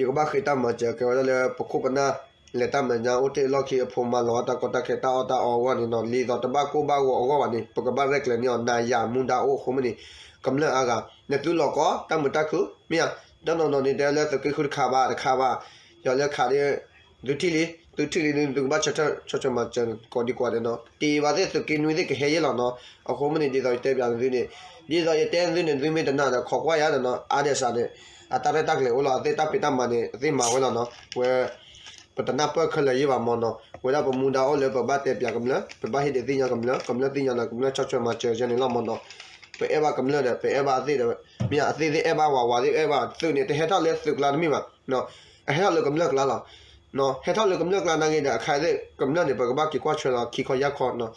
ယကဘၣ်ဃ့တၢ်မၤစၢၤ ကဲဝဲဒၣ်လၢပခိၣ်ပနၢ် လဲၤတၢ်မဲာ်ညါအိၣ်တ့ၢ်အလီၢ်ခံ အဖိမါလီၤတၢ်ကီတၢ်ခဲ တၢ်အီၣ်တၢ်အီအဂီၢ်န့ၣ်နီၤ လံာ်သိးတဘၣ်ကိၢ်ဘၣ်ဂီၤအဂီၢ်ဘၣ်န့ၣ် ပကဘၣ်ရဲၣ်ကျဲၤန့ၢ်အီၤ နၤယၤမူဒါအိၣ်အဃိမ့ၢ်န့ၣ် ကမျၢၢ်အါဂၤ နသုလီၤကီ တၢ်မုာ်တၢ်ခုၣ် မ့ၢ်ဧါ တနီၤနီၤန့ၣ် တဲလၢသုးက့ဃုတခးဘၣ်တခးဘၣ်, ယီၤလၢခးဒီး သုထံၣ်လံ, သုထံၣ်လံဒီး သုကဘၣ်ဆၢထၢၣ်ဆီၣ်ထွဲမၤစၢၤကိးဒံကိးဒဲးနီၤ, တ့ဘၣ်သ့ၣ်သုးက့နွံသ့ၣ်ကဟဲယဲၢ်လီၤနီၤ, အဃိမ့ၢ်န့ၣ် ဒ်သိးယတဲပၠးနသုန့ၣ်, ဒ်သိးယတဲနသုန့ၣ် သုမ့ၢ်တနာ်ဒီး ခိးကွၢ်ယၤဒီးနီၤ, အါဒဲးစးန့ၣ် အတၢ်ရဲၣ်တၢ်ကျဲၤအိၣ်လီၤ, အသ့ၣ်တၢ်ဖံးတၢ်မၤန့ၣ် အသ့ၣ်မၤဝဲလီၤနီၤ, ဝဲ ပတနၢ်ပၢၢ်ခဲလၢာ်ယဲၢ်ဘၣ်မၢ်နီၤ, ပဝဲဒၣ်ပမူဒါအိၣ်လၢပဘၣ်တဲပၠးကမျၢၢ်, ပဘၣ်ဟ့ၣ်ဒုးသ့ၣ်ညါကမျၢၢ်, ကမျၢၢ်သ့ၣ်ညါဒီး ကမျၢၢ်ဆီၣ်ထွဲမၤစၢၤယဲၢ်န့ၣ်လီၤမၢ်နီၤ, ပအဲၣ်ဘၣ်ကမျၢၢ်ဒီး ပအဲၣ်ဘၣ်အသ့ၣ်ဒီး, မ့ၢ်အသ့ၣ်သ့ၣ်အဲၣ်ဘၣ်ဝး, ဝးသ့ၣ်အဲၣ်ဘၣ်သုးန့ၣ် တဟဲထီၣ်လၢသုးကျါတမ့ၢ်ဘၣ်, အဟဲထီၣ်လၢကမျၢၢ်ကျါလီၤ, ဟဲထီၣ်လၢကမျၢၢ်ကျါနာ်က့ဒီး အခါသ့ၣ်ကမျၢၢ်န့ၣ် ပကဘၣ်က့ၤကွၢ်ထွဲလီၤ ခံခီယၢ်ခီန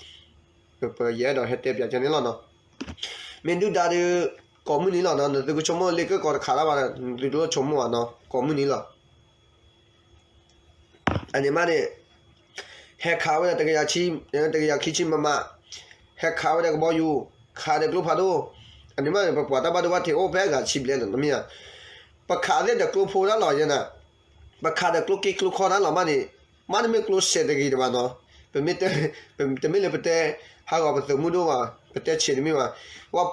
ီၤ, ပယအဲၣ်ဒိးဟဲတဲပၠးကဲန့ၣ်လီၤနီၤ, မ့ၢ်ဒုၣ်ဒါဒီး ကိးမုၢ်နံၤလီၤနီၤ, နသုကဆိကမိၣ်လ့ကၢၢ်ကီတခးတၢ်ဘၣ်ဒီး နသုတလိၣ်ဆိကမိၣ်ဘၣ်နီၤ, ကိးမုၢ်နံၤလီၤ အန့ၣ်မးန့ၣ် ဟဲခးဝဲဒၣ်တကယၤခံဆံမမ, ဟဲခးဝဲဒၣ်ကဘီယူၤ, ခးဒီးကျိဖးဒိၣ်, အန့ၣ်မးန့ၣ် ပပှၤတၢ်ဘၣ်ဒိဘၣ်ထံးအိၣ်ဖဲအဂၤဆံဘျဲၣ်လီၤ, မ့ၢ်ဧါ, ပခးသ့ၣ်ဒီးကျိဖိတၢ်လီၤယဲနၤ, ပခးဒီးကျိက့ကျိခီတၢ်လီၤမးန့ၣ်, မ့တမ့ၢ်ကျိစဲးတဂ့ၤတဘၣ်နီၤ, ပမ့ၢ်တဲ, တမ့ၢ်လၢပတဲ ဟးဂီၤပသုးမုၢ်ဒိၣ်ဘၣ်, ပတဲဆံးတမ့ၢ်ဘၣ်,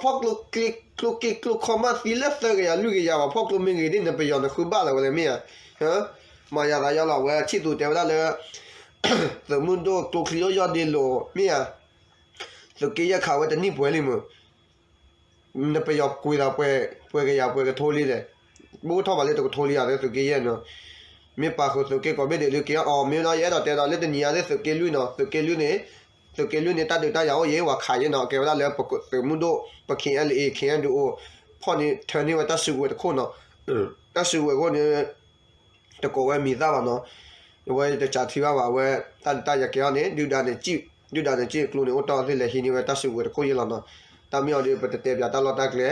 ပှၤဖီၣ်ကျိက့ကျိခီမးသံလၢသၢကယၤလွံၢ်ကယၤဘၣ်, ဖီၣ်ကျိမ့ၢ်ဂ့ၤဒ်န့ၣ် ပယီၤန့ၣ်ဃုဘၣ်လၢၤဝဲလဲၣ် မ့ၢ်ဧါ မၤယၤသးယီလီၤ, အဝဲထံၣ်သူတဲဝဲဒၣ်လၢ သုးမုၢ်ဒိၣ်ကျိချံအိၣ်ယီၢ်ဒ့လိာ် မ့ၢ်ဧါ, သုးက့ယဲၢ်ခးဝဲတနံၣ်ပှဲၤလံမး, နပယီၤကွံာ်သးပှဲၤကယၤပှဲၤကထိလံလဲၣ်, ဘၣ်အိၣ်ထီၣ်ဘၣ်လၢတကထိလံဧါ သုးက့ယဲၢ်နီၤ, မ့ၢ်ပာ်ဃုာ်သုးက့ကိးဘ့ၣ်ဒဲးလၢက့အီၤ မ့ၢ်နီၤ ယအဲၣ်ဒိးတဲဒီးလၢတနံၤညါသ့ၣ်သုးက့လွံၢ်နီၤ, သုးက့လွံၢ်န့ၣ် သုးက့လွံၢ်န့ၣ် တၢ်ဒုးတၢ်ယၤအိၣ်ယဲၢ် ပှၤခးယဲၢ်နီၤ, ကဲဝဲဒၣ်လၢပသုးမုၢ်ဒိၣ် ပ KNLA KNDO ဖီၣ်န့ၢ်ထၢန့ၢ်ဝဲတၢ်စုကဝဲၤတခိၣ်နီၤ, တၢ်စုကဝဲၤအဃိန့ၣ် တကိးဝဲမံၤသၣ်ဘၣ်နီၤ, အဝဲတကးထံဘၣ်ဘၣ်, အဝဲတၢ်ဒုးတၢ်ယၤကဲအီၤန့ၣ် ဒုၣ်ဒါန့ၣ်စံၣ်ကျိန့ၣ် အိၣ်တီၢ်သ့ၣ်လဲၤဟံးန့ၢ်ဝဲတၢ်စုကဝဲၤတခိၣ်ယဲၢ်လီၤနီၤ, တၢ်မ့ၢ်အီၤဒီး ပတတဲပၠးတၢ်လီၢ်တၢ်ကျဲ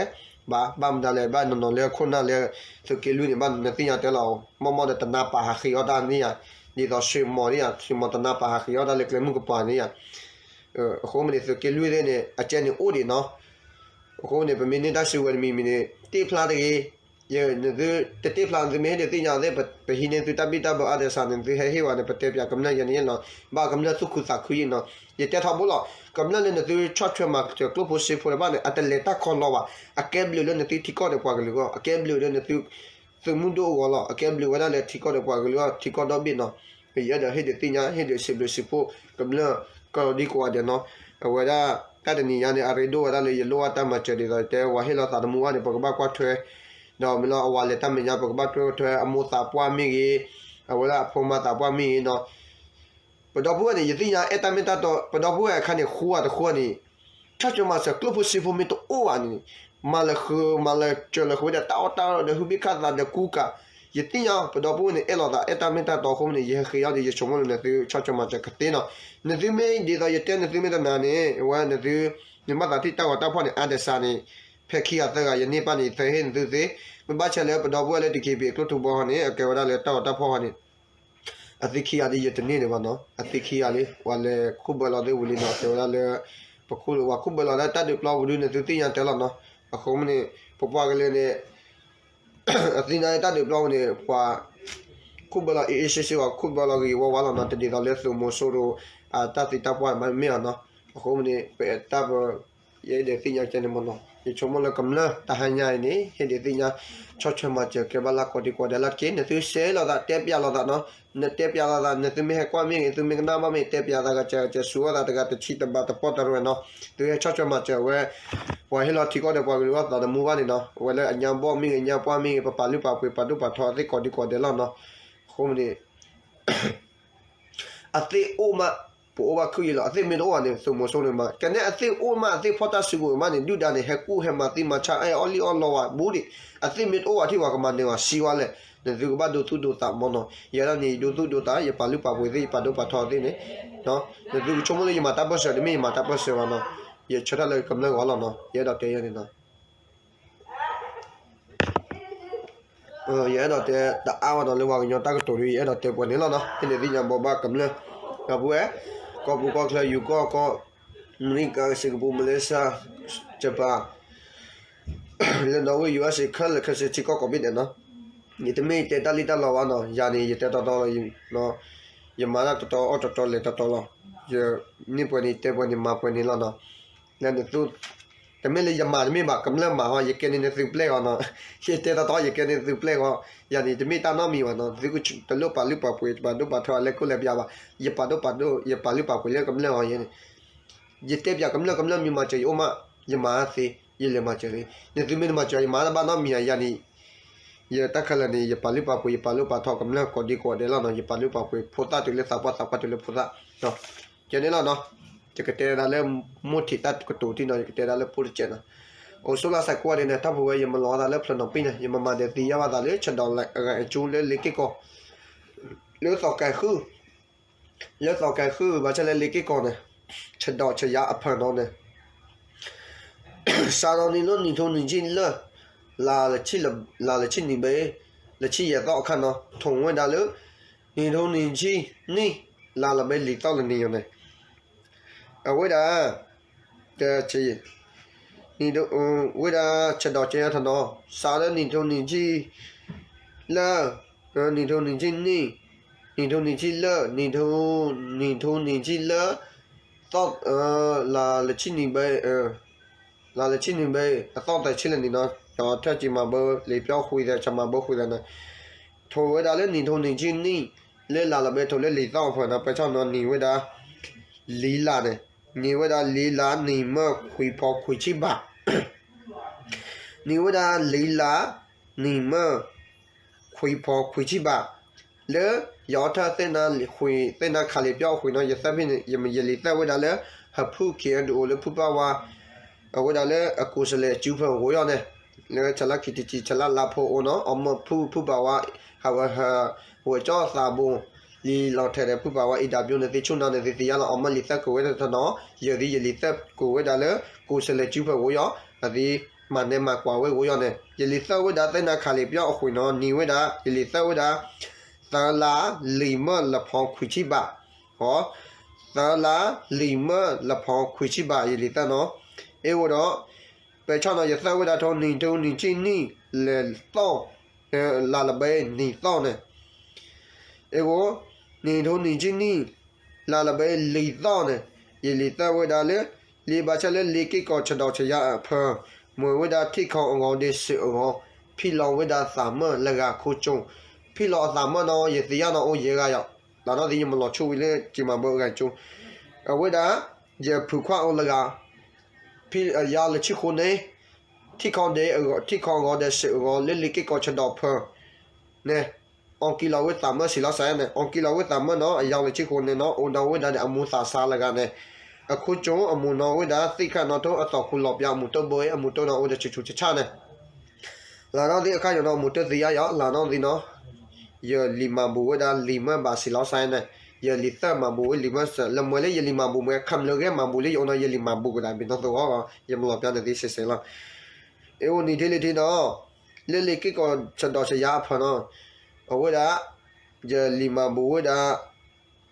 ဘၣ်, ဘၣ်မနုၤလဲၣ် ဘၣ်နီၤနီၤလၢခိၣ်နၢ်လၢ သုးက့လွံၢ်န့ၣ် ဘၣ်နသ့ၣ်ညါတဲလီၤ, မ့ၢ်မ့ၢ်ဒီးတနါပာ်ဟးဃ့အီၣ်တၢ်န့ၣ်ယါ, ဒ်သိးဆွ့ၣ်မီၤန့ၣ်ယါ, ဆွ့ၣ်မီၤတနါပာ်ဟးဃ့အီၣ်တၢ်လၢကျဲမုၢ်ကပၤန့ၣ်ယါ အဃိမ့ၢ်န့ၣ် သုးက့လွံၢ်သ့ၣ်န့ၣ် အကဲန့ၣ်အိၣ်ဒံးနီၤ, အဃိန့ၣ် ပမ့ၢ်န့ၢ်တၢ်စုကဝဲၤတမံၤမံၤန့ၣ် တ့ၢ်ဖျါတဂ့ၤ, နသုတတ့ၢ်ဖျါ နသုမ့ၢ်ဟ့ၣ်ဒုးသ့ၣ်ညါသ့ၣ် ပဟံးန့ၢ်သုတၢ်ဘံၣ်တၢ်ဘၢအါဒဲးစးန့ၣ် နသုဟဲဟ့ၣ်ဝဲန့ၣ် ပတဲပၠးကမျၢၢ်ယဲန့ၣ်လီၤ, ဘၣ်ကမျၢၢ်သူၣ်ခုသးခုယဲနီၤ, ယတဲထီဘိလီၤ, ကမျၢၢ်လၢနသုဆီၣ်ထွဲမၤစၢၤကျိဖိစ့ဖိတဖၣ်န့ၣ် အတလဲၤတၢ်ခီလီၤဘၣ်, အကဲဘျုးလၢနသုထံကီၢ်ဒီးပှၤကလုာ်အဂီၢ်, အကဲဘျုးလၢနသု သုးမုၢ်ဒိၣ်အဂီၢ်လီၤ, အကဲဘျုးဝဲဒၣ်လၢထံကီၢ်ဒီးပှၤကလုာ်အဂီၢ် ထံကီၢ်ဒီဘ့ၣ်နီၤ, ယအဲၣ်ဒိးဟ့ၣ်ဒုးသ့ၣ်ညါ ဟ့ၣ်ဒုးစံးဘျုးစံးဖှိၣ် ကမျၢၢ်ကိးဒံကိးဂၤဒဲးနီၤ, အဝဲဒၣ်တၢ်တနံၤညါန့ၣ် အရ့ဒိၣ်ဝဲဒၣ်လၢယလိၣ်ဘၣ်တၢ်မၤစၢၤဒ်သိးတဲ ဝဲဟ့ၣ်လီၤသးသမူဘၣ်န့ၣ် ပကဘၣ်ကွၢ်ထွဲ, ဒီးမ့ၢ်လၢအဝဲလဲၤတၢ်မဲာ်ညါ ပကဘၣ်ထွဲထွဲအမိၢ်သးပှၢ်မ့ၢ်ဂ့ၤ, အဝဲဒၣ်အဖိမါသးပှၢ်မ့ၢ်ဂ့ၤနီၤ ပဒီပုၢ်ဝဲၢ်န့ၣ် ယသ့ၣ်ညါအဲၣ်တၢ်မ့ၢ်တၢ်တီ, ပဒီပုၢ်ဝဲၢ်အခါန့ၣ် ဃူဧါတဃူဧါန့ၣ်, ဆီၣ်ထွဲမၤစၢၤကျိဖိစ့ဖိမ့ၢ်တအိၣ်ဘၣ်န့ၣ်, မၤလၢဃုာ် မၤလၢစၢၤလၢဃုာ်ဝဲဒီး တၢ်အီၣ်တၢ်အီဒီးဟုဘ့ၣ်ခၣ်သးဒီးကူကၤ, ယသ့ၣ်ညါ ပဒီပုၢ်ဝဲၢ်န့ၣ် အဲၣ်လိာ်သးအဲၣ်တၢ်မ့ၢ်တၢ်တီအဃိန့ၣ် ယဟဲဃ့အီၣ်ဒီး ယဆိကမိၣ်လၢနသုဆီၣ်ထွဲမၤစၢၤကသ့နီၤ, နသုမ့ၢ်ဒ်သိးယတဲနသုမ့ၢ်တနာ်န့ၣ် အဝဲနသု နဘၣ်သးထံၣ်တၢ်ဂီၤတၢ်ဖီၣ်န့ၣ် အါဒဲးစးန့ၣ်, ဖဲခံဂၤသၢဂၤယန့ၢ်ဘၣ်န့ၣ် ယသ့ဟ့ၣ်နသုသ့, မ့ၢ်ဘၣ်ဆၣ်လၢပဒီပုၢ်ဝဲၢ်လၢ DKBA ကျိထူဘီဟီန့ၣ် အကဲဝဲဒၣ်လၢတၢ်ဂီၤတၢ်ဖီၣ်ဟီန့ၣ် အသံခံဂၤဒီးယတန့ၢ်ဒံးဘၣ်နီၤ, အသံခံဂၤလံ ပှၤလဲၤခူၣ်ဘၢလီၤသ့ဝံၤလံနီၤ, တဲဝဲဒၣ်လၢ ပခူၣ်ဝဲခူၣ်ဘၢလီၤဒၣ်တၢ်ဒုးပျီပူၤဒုး နသုသ့ၣ်ညါတဲလီၤနီၤ, အဃိမ့ၢ်န့ၣ် ပပှၤကလုာ်န့ၣ် အသံန့ၣ်တၢ်ဒုးပျီပူၤန့ၣ် ပှၤခူၣ်ဘၢလီၤအ့အ့ၣ်စ့ၣ်စ့ၣ် ပှၤခူၣ်ဘၢလီၤဂ့ၤဂ့ၤဝါဝါလီၤနီၤ, တဒ်သိးလၢသုးမီၤစိရိၤ အတၢ်သံတၢ်ပှၢ်မ့ၢ်အီၤနီၤ, အဃိမ့ၢ်န့ၣ် ပအဲၣ်တၢ်ပ ယအဲၣ်ဒိးသ့ၣ်ညါကဲန့ၣ်မ့ၢ်နီၤ, ယဆိကမိၣ်လၢကမျၢၢ်တဟါညါအံၤန့ၣ် ဟ့ၣ်ဒုးသ့ၣ်ညါ ဆီၣ်ထွဲမၤစၢၤကဲဘၣ်လၢကိးဒံကိးဒဲးလၢတက့ၢ်, နသုစဲးလိာ်သး တဲပၠးလိာ်သးနီၤ, နတဲပၠးလိာ်သး နသုမ့ၢ်ဟဲကွၢ်မ့ၢ်ဂ့ၤ သုမ့ၢ်ကနၣ်ဘၣ်မ့ၢ်ဂ့ၤ တဲပၠးသးဂၤစဲးဂၤစဲး စူးအီၣ်သးတဂၤတဆံတဘးတပီၢ်တရဲၣ်နီၤ, သုဟဲဆီၣ်ထွဲမၤစၢၤဝဲ ပှၤဟ့ၣ်လီၤထံကီၢ်ဒီးပှၤကလုာ်အဂီၢ်သးသမူဘၣ်န့ၣ်နီၤ, အဝဲလၢအညါဘီၣ်မ့ၢ်ဂ့ၤ ညါပှၢ်မ့ၢ်ဂ့ၤ ပပာ်လုၢ်ပာ်ပှ့ၤပာ်ဒိၣ်ပာ်ထီအသ့ၣ်ကိးဒံကိးဒဲးလီၤနီၤ, အဃိမ့ၢ်န့ၣ် အသ့ၣ်အိၣ်မး ပအိၣ်ဘၣ်ခုၣ်ယံလီၤ, အသ့ၣ်မ့ၢ်တအိၣ်ဘၣ်န့ၣ် သုးမီၤစိရိၤန့ၣ်မး, ကဲန့ၣ်အသ့ၣ်အိၣ်မး အသ့ၣ်ဖီၣ်တၢ်စုကဝဲၤမးန့ၣ် ဒုၣ်ဒါန့ၣ် ဟဲကူၣ်ဟဲမၤသံမၤဆါ အဲၣ်အီၣ်လံၣ်အီၣ်လီဝဲဘူးဒံး, အသ့ၣ်မ့ၢ်တအိၣ်ဘၣ်ထံၣ်ပှၤကမၤနၢၤဝဲစံးဝဲလဲၣ်, နသုကဘၣ်ဒိသူၣ်ဒိသးမ့ၢ်နီၤ, ယဲဒၣ်န့ၣ် ယဒိသူၣ်ဒိသး ယပာ်လုၢ်ပာ်ပှ့ၤသ့ၣ် ယပာ်ဒိၣ်ပာ်ထီသ့ၣ်န့ၣ်, နသုကဆိကမိၣ်လၢယမၤတၢ်ပၢၢ်ဆၢ တမ့ၢ်ယမၤတၢ်ပၢၢ်ဆၢဘၣ်နီၤ, ယဆၢထၢၣ်လၢကမျၢၢ်ဂီၢ်လီၤနီၤ, ယအဲၣ်ဒိးတဲယဲန့ၣ်နီၤ ယအဲၣ်ဒိးတဲတအါဝဲဒီးလၢပှၤကညီတၢ်ကတိၤဒီး ယအဲၣ်ဒိးတဲပှဲၤန့ၣ်လီၤနီၤ, ဟ့ၣ်ဒုးသ့ၣ်ညါဘိးဘၣ်ကမျၢၢ်, ဒီပုၢ်ဝဲၢ်, ကီၢ်ပူၤကီၢ်ချၢ ယူၤကီၢ်ကီၢ်, အမဲရကၤ, စ့ကပူၤ, မလ့ၡါ, ယပၣ်, လၢနီၣ်ဝ့ၢ် ယူအ့ၣ်စ့ၣ် ခဲလၢာ်ခဲဆ့ထံကီၢ်ကိးဘ့ၣ်ဒဲးနီၤ, ယတမ့ၢ်ယတဲတၢ်လံၣ်တၢ်လီဘၣ်နီၤ, ယၤန့ၣ် ယတဲတီတီလီၤ, ယမၤတၢ်တီတီအီၣ်တီတီလဲၤတီတီလီၤ, ယန့ၢ်ပှဲၤန့ၣ် တဲပှဲၤန့ၣ် မၤပှဲၤန့ၣ်လီၤနီၤ, လၢနသု တမ့ၢ်လၢယမၤတမ့ၢ်ဘၣ် ကမျၢၢ်မၤဟီ ယကဲန့ၣ်နသုပျဲၢ်အီၤနီၤ, ယတဲတီတီ ယကဲန့ၣ်နသုပျဲၢ်အီၤ, ယၤန့ၣ် တမ့ၢ်တၢ်နီတမံၤဘၣ်နီၤ, သုကတလိၣ်ပာ်လုၢ်ပာ်ပှ့ၤ ပာ်ဒိၣ်ပာ်ထီလၢကိၣ်လၢပယါဘၣ်, ယပာ်ဒိၣ်ပာ်ဒိၣ် ယပာ်လုၢ်ပာ်ပှ့ၤလၢကမျၢၢ်အီၤယဲန့ၣ်, ယတဲပၠးကမျၢၢ် ကမျၢၢ်မ့ၢ်မၤစၢၤယအိၣ်မး, ယမၤသ့, ယလဲၤမၤစၢၤသ့, နသုမ့ၢ်တမၤစၢၤ ယမၤတဘၣ်နီတမံၤဧါ ယၤန့ၣ် ယတၢ်ခဲလၢာ်န့ၣ် ယပာ်လုၢ်ပာ်ပှ့ၤ ယပာ်လုၢ်ပာ်ထီကမျၢၢ်ကိးဒံကိးဒဲးလီၤနီၤ, ယပာ်လုၢ်ပာ်ပှ့ၤ ဖိသၣ်တုၤလၢသးပှၢ် သးပှၢ်တုၤလၢဖိသၣ်, ကဲန့ၣ်လီၤနီၤ, ယကတဲဒၣ်လၢ မိၢ်ထံးတၢ်ကတိၤတံၢ်နီၤ, ယကတဲဒၣ်လၢဖိတစဲးနီၤ, အိၣ်ဆိလၢစဲးကိးဂၤဒဲးန့ၣ် တၢ်ဖိဝဲ ယမၤလီၤသးလၢဖျၢၣ်နီၤပံၢ်န့ၣ် ယမၤမၤဒီးသံယါဘၣ်သးလၢ ဆဒိးလၢအဂၤအကၠူလၢလ့က့ၢ်ကီၢ် လၢသီးကဲဃု လၢသီးကဲဃု ဘၣ်ဆၣ်လၢလ့က့ၢ်ကီၢ်န့ၣ် ဆဒိးဆယါအဖၢၣ်နီၤန့ၣ် စးထီၣ်န့ၣ်လၢနံၣ်ထိနံၣ်ဆံလၢ လါလၢဆံနံၣ်ဘဲ လၢဆံယဲၢ်သီအခါနီၤ ထိၣ်ဝဲဒၣ်လၢ နံၣ်ထိနံၣ်ဆံနံၣ် လါလၢဘဲလံာ်သီလၢနံၣ်ယိၤန့ၣ် အဝဲဒၣ် တ ဝဲဒၣ်ဆဒိးကဲထီၣ်နီၤ စးလၢနံၣ်ထိနံၣ်ဆံ လၢ နံၣ်ထိနံၣ်ဆံနံၣ် နံၣ်ထိနံၣ်ဆံလၢ နံၣ်ထိ နံၣ်ထိနံၣ်ဆံလၢ သီ လါလၢဆံနံၣ်ဘဲ လါလၢဆံနံၣ်ဘဲ အသီတဆံလၢနံၣ်နီၤ ထၢၣ်က့ၤမၤဘၢလံာ်ပျီဃုာ်သး ဆၣ်မၤဘၢဃုာ်သးန့ၣ် ထိၣ်ဝဲဒၣ်လၢနံၣ်ထိနံၣ်ဆံနံၣ် လၢလါလၢဘဲထိၣ်လၢလံာ်သီအဖၢၣ်နီၤ ပှဲၤဆီၣ်နီၤ နံၤဝဲဒၣ် လံာ်လါန့ၣ် နံၤဝဲဒၣ်လံာ်လါ နံၤမၢခွံဖီခွံဆံဘး နံၤဝဲဒၣ်လံာ်လါ နံၤမၢ ခွံဖီခွံဆံဘး လၢယအီထၢၣ်သ့ၣ်နါဃုာ် သ့ၣ်နါခးလံာ်ပျီအဃုာ်နီၤ ယသၢဖံန့ၣ် ယလံာ်သၢဝဲဒၣ်လၢ ဟၢဖုၣ်ခံအဒုးအိၣ်လၢဖုၣ်ပာ်ဝါ အဝဲဒၣ်လၢအကူစလဲၤစုဖၢၣ်ဂိၢ်ယီၤန့ၣ် လၢဆလါခံတကံၤ ဆလါလါဖိအိၣ်နီၤ အီမၢဖုၣ်ဖုၣ်ပာ်ဝါ ဟးဝဲဟး ဝဲၢ်ကၠီသးဘိ လံာ်လီၤထဲးဒီးဖုၣ်ပာ်ဝါအံၤဒၣ်ဘျိန့ၣ်သ့ၣ်ဆူၣ်နါန့ၣ်သ့ၣ်သ့ၣ်ညါလီၤ အီမၢလံာ်သၢကိးဝဲတနီၤ ယသ့ၣ်ယလံာ်သၢကိးဝဲဒၣ်လၢ ကူစလဲၤစုဖၢၣ်ဂိၢ်ယီၤ အသ့ၣ်မၤနဲမၤကွၢ်ဝဲဂိၢ်ယီၤန့ၣ် ယလံာ်သၢဝဲဒၣ်သ့ၣ်နါခးလံာ်ပျီအဃုာ်နီၤ နံၤဝဲဒၣ် ယလံာ်သၢဝဲဒၣ် သၢလါ လံၤမၢလၢဖီခွံဆံဘး ဟီ သၢလါ လံၤမၢလၢဖီခွံဆံဘး ယလံာ်သၢနီၤ အ့ၣ်အိၣ်ဒီး ပှဲၤဆီၣ်နီၤ ယသၢဝဲဒၣ်ထိၣ်နံၣ်ထိနံၣ်ဆံနံၣ် လဲၤသီၣ် လါလၢဘဲနံၤသီၣ်န့ၣ် အ့ၣ်အိၣ် နံၣ်ထိနံၣ်ဆံနံၣ် လါလၢဘဲလံၤသီၣ်န့ၣ် ယလံာ်သၢဝဲဒၣ်လၢ လံာ်ဘၣ်ဆၣ်လၢလ့က့ၢ်ကီၢ်ဆဒိးဆယါအဖၢၣ် မ့ၢ်ဝဲဒၣ်ထံၣ်ခီအဂီၤဒ့စ့ၢ်အဂီၤ ဖံးလီၤဝဲဒၣ်သးမၢလၢဂၤခိကၠိ ဖံးလီၤအသးမၢနီၤ ယသ့ၣ်ညါနီၤအိၣ်ယဲဂၤယီၤ လၢနီၣ်သ့ၣ် ယမၤလီၤဆိၣ်ဝံၤလၢက့ၤမၤဘၢအဂၤကၠိ အဝဲဒၣ် ယဖုခွါအိၣ်လၢဂၤ ဖံးအယါလၢဆံဃိန့ၣ် ထံၣ်ခီဒ့ ထံၣ်ခီအဂီၤဒ့စ့ၢ်အဂီၤ လၢလ့က့ၢ်ကီၢ်ဆဒိးဖၢၣ်န့ၣ် အီကံလီၤဝဲသးမၢစံးလီၤစဲန့ၣ် အီကံလီၤဝဲသးမၢနီၤ အယါလၢဆံဃိန့ၣ်နီၤ အိၣ်ဒီးဝဲဒၣ်ဒီးအမူသးစါလၢဂၤန့ၣ် အခိကၠိအမူနီၤဝဲဒၣ် သ့ၣ်ခၣ်နီၤထိအသီၣ်ခူလီၤပျါအမူတဘိအံၤ အမူတနီၤအိၣ်ဒီးဆူးဆူးဆါဆါန့ၣ် လၢနီၣ်သ့ၣ်အခါယနီၤ အမူတသ့ၣ်ညါယီၤ လၢနီၣ်သ့ၣ်နီၤ ယလံာ်မၤဘူးဝဲဒၣ်လံာ်မၢဘၣ်စံးလီၤစဲန့ၣ် ယလံာ်သၢမၤဘူးဝဲလံာ်မၢစၢၤ လၢမွဲလၢယလံာ်မၤဘူးမွဲ ခမျၢၢ်ဂ့ၤမၤဘူးလၢယအိၣ်နီၤ ယလံာ်မၤဘူးကဒၣ် ဘ့ၣ်နီၣ်သဝီ ယမၤလီၤပျါန့ၣ်သ့စဲးစဲးလီၤ အ့ၣ်အိၣ်နံၤထံလံၤထံနီၤ လၢလ့က့ၢ်ကီၢ်ဆဒိးဆယါအဖၢၣ်နီၤ အဝဲဒၣ် ယလံာ်မၤဘူးဝဲဒၣ်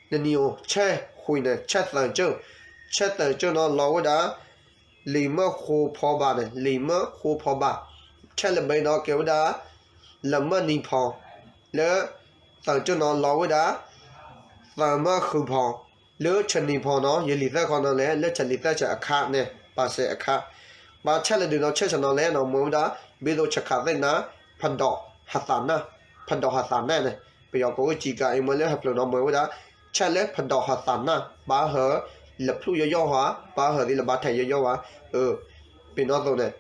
နနံၤအိၣ် ဆဲဃုာ်န့ၣ် ဆဲသၢကၠိၢ် ဆဲသၢကၠိၢ်နီၤ လီၤဝဲဒၣ် လံာ်မၢဃိဖီဘးန့ၣ် လံာ်မၢဃိဖီဘး ဆဲလၢဘဲနီၤ ကဲဝဲဒၣ် လၢမၢနံၤဖီ လၢ သၢကၠိၢ်နီၤ လီၤဝဲဒၣ် သၢမၢဃုဖီ လၢဆၢနံၤဖီနီၤ ယလံာ်သၢခီနီၤလဲၣ် လၢဆၢလံာ်သၢဆၢအခါန့ၣ် ပာ်စဲးအခါ ဘၣ်ဆဲလၢဒုးနီၤ ဆဲဆၢနီၤလဲၣ်နီၤ မ့ၢ်ဝဲဒၣ် ဘ့ၣ်သိဆၢခးသ့ၣ်နါ ဖဒီးဟးသးနၢ် ဖဒီးဟးသးနၢ်န့ၣ် ပယီၤကိးဝဲ ကံကၤ အံၤမ့ၢ်လၢဟၢဖျၢၣ်နီၤ မ့ၢ်ဝဲဒၣ် ဆဲလၢဖဒီးဟးသးနၢ် ဘၣ်ဟၢ လၢဖျိယီယီဟါ ဘၣ်ဟၢသ့လၢဘၣ်ထဲးယီယီဘၣ် ပ့ၤနီၣ်သိးန့ၣ်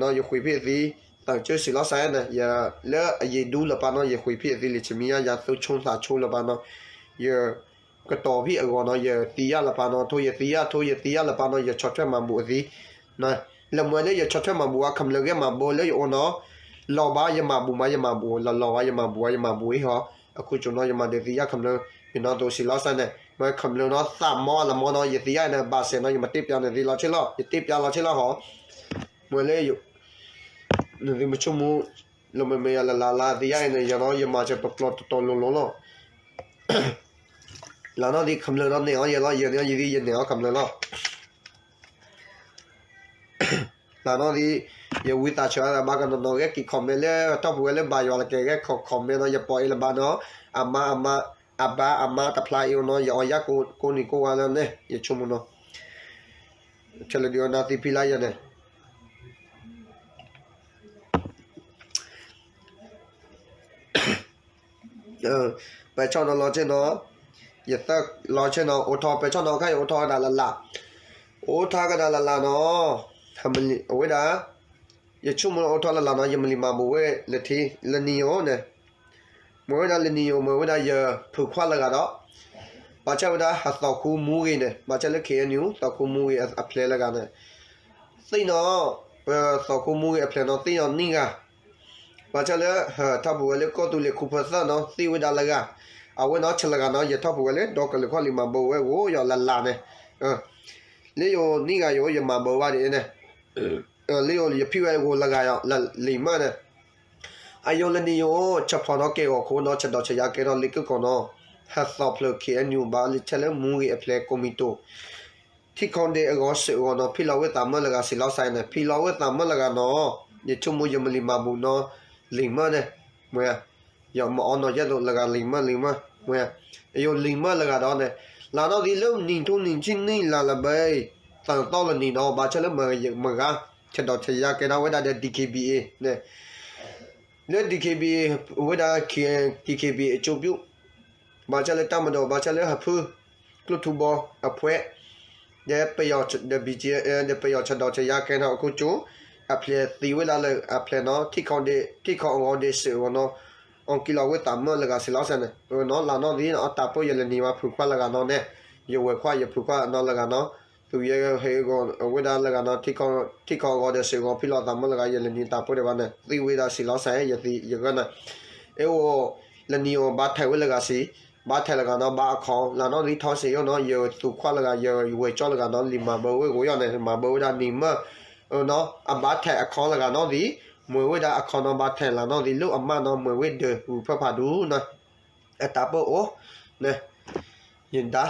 ယဃုဖံးအသံ သၢကၠိၢ်စံးလီၤစဲန့ၣ် ယ လၢအယံၤဒူလၢပၢ်နီၤ ယဃုဖံးအသံလံာ်ဆံမံယါ ယၤသူဆိသးဆိလၢပၢ်နီၤ ယ ကတီၤဖံးအဂီၢ်နီၤ ယသံယါလၢပၢ်နီၤ ထိယသံယါ ထိယသံယါလၢပၢ်နီၤ ယဆီၣ်ထွဲမၤဘူးအသံ လၢမွဲလၢယဆီၣ်ထွဲမၤဘူးဝဲ ခမျၢၢ်ဂ့ၤမၤဘူးလၢယအိၣ်နီၤ လီၤဘၣ်ယမၤဘူးမး ယမၤဘူး လီၤလီၤဘၣ်ယမၤဘူးဝဲ ယမၤဘူးအံၤဟီ အခိကၠိၢ်နီၤ ယမၤဒုးသံယါခမျၢၢ် ပ့ၤနီၣ်သိးစံးလီၤစဲန့ၣ် မ့ၢ်ခမျၢၢ်နီၤ သးမီလၢမီနီၤ ယသံယါန့ၣ် ဘၣ်စဲးနီၤ ယမၤတ့ၢ်ပျါန့ၣ်သ့လီၤဆ့လီၤ ယတ့ၢ်ပျါလီၤဆ့လီၤဟီ မ့ၢ်လၢ နသုမဆိကမိၣ် လၢမ့မ့ၢ်ယၤလၢလၢလၢသံယါအံၤန့ၣ် ယၤနီၤ ယမၤစၢၤပျီပျီတီတီလိၤလိၤလီၤ လၢနီၣ်သ့ၣ်ခမျၢၢ်နီၤ နဲၣ်အီၤယဲလီၤ ယဲန့ၣ်အီၤယသံ ယနဲၣ်အီၤခမျၢၢ်လီၤ လၢနီၣ်သ့ၣ် ယဝံသးစူၤဘၣ်ကနီၤနီၤ ဂဲၤက့ၤ comment လၢတီၢ်ပူၤဝဲလၢဘါယွၤလၢကဲ ဂဲၤ comment နီၤ ယပိာ်အ့ၣ်လၢဘၣ်နီၤ အမါ အမါ အဘါ အမါတဖျါအ့ၣ်အိၣ်နီၤ ယအီၤယၣ်ကိးနံၤကိးဝါလၢန့ၣ် ယဆိကမိၣ်နီၤ ဆဲးလၢဒုးအီၤနါသံဖံလါယဲန့ၣ် ပၢၤဆီၣ်နီၤလီၤဆ့ၣ်နီၤ, ယသၢလီၤဆ့ၣ်နီၤ အိၣ်ထီၣ် ပၢၤဆီၣ်နီၤခါအံၤ အိၣ်ထီၣ်ဝဲဒၣ်လၢ်လၢ်, အိၣ်ထီၣ်ကဒါလၢ်လၢ်နီၤ, အဝဲဒၣ် ယဆိကမိၣ်လၢအိၣ်ထီၣ်လၢ်လၢ်နီၤ ယမၤလံာ်မၤဘူးဝဲလၢထံ လၢနံၤယိာ်န့ၣ်, မ့ၢ်ဝဲဒၣ်လၢနံၤယိာ် မ့ၢ်ဝဲဒၣ်ယဖုးခွါလၢဂၤဒီး ဘၣ်ဆၣ်ဝဲဒၣ်ဟးသီၣ်ခူမူဂ့ၤန့ၣ် ဘၣ်ဆၣ်လၢ ခ့ၣ်အဲၣ်ယူၣ် သီၣ်ခူမူဂ့ၤအဖျဲၣ်လၢဂၤန့ၣ်, သ့ၣ်နီၤ, ပသီၣ်ခူမူဂ့ၤအဖျဲၣ်နီၤ သ့ၣ်နီၤနံၣ်ဂၤ, ဘၣ်ဆၣ်လၢဟးထီၣ်ပူၤဝဲလၢကီၢ်သူလ့ၤခူဖၢသၢနီၤ သ့ၣ်ဝဲဒၣ်လၢဂၤ, အဝဲနီၤဆဲးလၢဂၤနီၤ ယထီၣ်ပူၤဝဲလၢဒီကလုာ်ခီၣ်လံာ်မၤဘူးဝဲဂိၢ်ယီၤလၢ်လၢ်န့ၣ်, လၢယိာ်နံၣ်ဂၤယိာ် ယမၤဘူးဘၣ်ဒ်အံၤန့ၣ် လၢယိာ်ယဖံဝဲဂိၢ်လၢဂၤယီၤလၢလံာ်မၢ်န့ၣ်, အယိာ်လၢနံၤယိာ် ဆၢဖီၣ်နီၤကဲဂီၤခိၣ်နီၤ ဆဲးဒီးဆဲးယါကဲထီၣ်လ့က့ၢ်ကီၢ်နီၤ, ဟးသီၣ်ဖျၢၣ် ခ့ၣ်အဲၣ်ယူၣ် ဘၣ်လၢဆဲးလၢမူဂ့ၤအဖျဲၣ်ကိးမံၤတိာ် ထံခီဒ့အဂီၢ်စ့ၢ်အဂီၢ်နီၤ ဖံလီၤဝဲသးမၢလၢဂၤစံးလီၤစဲန့ၣ် ဖံလီၤဝဲသးမၢလၢဂၤနီၤ, ယဆိကမိၣ်ယမၤလံာ်မၤဘူးနီၤ လံာ်မၢ်န့ၣ်, မ့ၢ် ယမၤအီနီၤယဲၢ်သိးလၢဂၤလံာ်မၢ်လံာ်မၢ်, မ့ၢ် ယိာ်လံာ်မၢ်လၢဂၤဒီးန့ၣ်, လၢနီၣ်သံလၢနံၣ်ထူနံၣ်ဆံနံၣ်လၢ်လၢဘဲ သၢသီလၢနံၤနီၤ ဘၣ်ဆၣ်လၢမဂၤ ဆဲးဒီးဆဲးယါကဲထီၣ်ဝဲဒၣ်ဒီး DKBA န့ၣ် လၢ DKBA ဝဲဒၣ် DKBA အကၠိပူၤ, ဘၣ်ဆၣ်လၢတၢ်မၤဒီး ဘၣ်ဆၣ်လၢဟးဖု ကျိၣ်ထူဘီအဖှဲး ဒီးပယီၤ ဒီး BGF ဒီးပယီၤဆဲးဒီးဆဲးယါကဲထီၣ်အခိၣ်ကၠိ အဖျဲၣ်သံဝဲဒၣ်လၢအဖျဲၣ်နီၤ ထံခီဒ့ ထံခီအဂီၤဒ့စ့ၢ်အဂီၢ်နီၤ အီၣ်ကံလီၤဝဲသးမၢလၢဂၤစံးလီၤစဲန့ၣ်, နီၤ လၢနီၣ်သံနီၤ အတၢ်ပၢၢ်ယလဲၤနံၤဘၣ်ဖုးခွါလၢဂၤနီၤန့ၣ်, ယဝဲၤခွါယဖုးခွါနီၤလၢဂၤနီၤ, သုးယဲဟဲဂီၤဝဲဒၣ်လၢဂၤနီၤ ထံခီအဂီၤဒီးစ့ၢ်အဂီၢ်ဖံလီၤသးမၢလၢဂၤ ယလဲၤနံၤတၢ်ပၢၢ်ဒံးဘၣ်န့ၣ် သံဝဲဒၣ်စံးလီၤစဲ ယသံယဂၢၢ်န့ၣ်, အအိၣ် လၢနံၤအိၣ်ဘၣ်ထဲးဝဲလၢဂၤစံး, ဘၣ်ထဲးလၢဂၤနီၤ ဘၣ်အခီ လၢနီၣ်သံထီစ့ၢ်ယိာ်နီၤ ယသူၣ်ခွါလၢဂၤ ယဝဲၤကၠီလၢဂၤနီၤ လံာ်မၤဘၢဝဲဂိၢ်ယီၤန့ၣ် မၤဘၢဝဲဒၣ်နံၤမၢ် နီၤ အဘၣ်ထဲးအခီလၢဂၤနီၣ်သံ, မ့ၢ်ဝဲဒၣ်အခီနီၤ ဘၣ်ထဲးလၢနီၣ်သံ လၢအမၢ်နီၤ မ့ၢ်ဝဲဒၢးဂုၤဖၢဖးဒူနီၤ, အတၢ်ပၢၢ်အိၣ်န့ၣ်, ယဒါ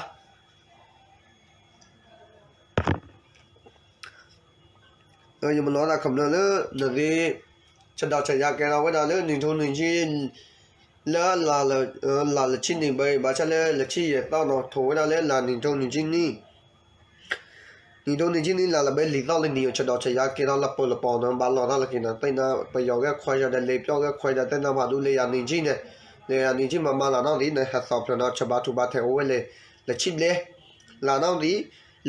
ယမၤလိသးခီဖျိလၢ နသ့ ဆဲးဒီးဆဲးယါကဲထီၣ်ဝဲဒၣ်လၢနံၣ်ထူနံၣ်ဆံ လၢ လၢလၢဆံနံၣ်ဘၣ်အံၤ ဘၣ်ဆၣ်လၢလၢဆံယဲၢ်သီနီၤ ထိးဝဲဒၣ်လၢလၢနံၣ်ထူနံၣ်ဆံနံၣ်, နံၣ်ထူနံၣ်ဆံနံၣ်လၢလၢဘၣ်လံာ်သီလၢနံၣ်အဆဲးဒီးဆဲးယါကဲထီၣ်လၢပၢၤလၢပီၤနီၤ ဘၣ်လီၤတၢ်လၢက့ၤနီၤ သ့ၣ်နါပယီၤဂဲၤခွဲးယၤဒီး လ့ပျီဂဲၤခွဲးဒီး သ့ၣ်နါဖးဒူလၢယၤနံၣ်ဆံန့ၣ်, လၢယၤနံၣ်ဆံမၤမၤလၢနီၣ်သံန့ၣ် ဟဲသီဖျၢၣ်နီၤ ဆၢဘါထူဘါထဲးအိၣ်ဝဲလၢ လၢဆံဘျဲ လၢနီၣ်သံ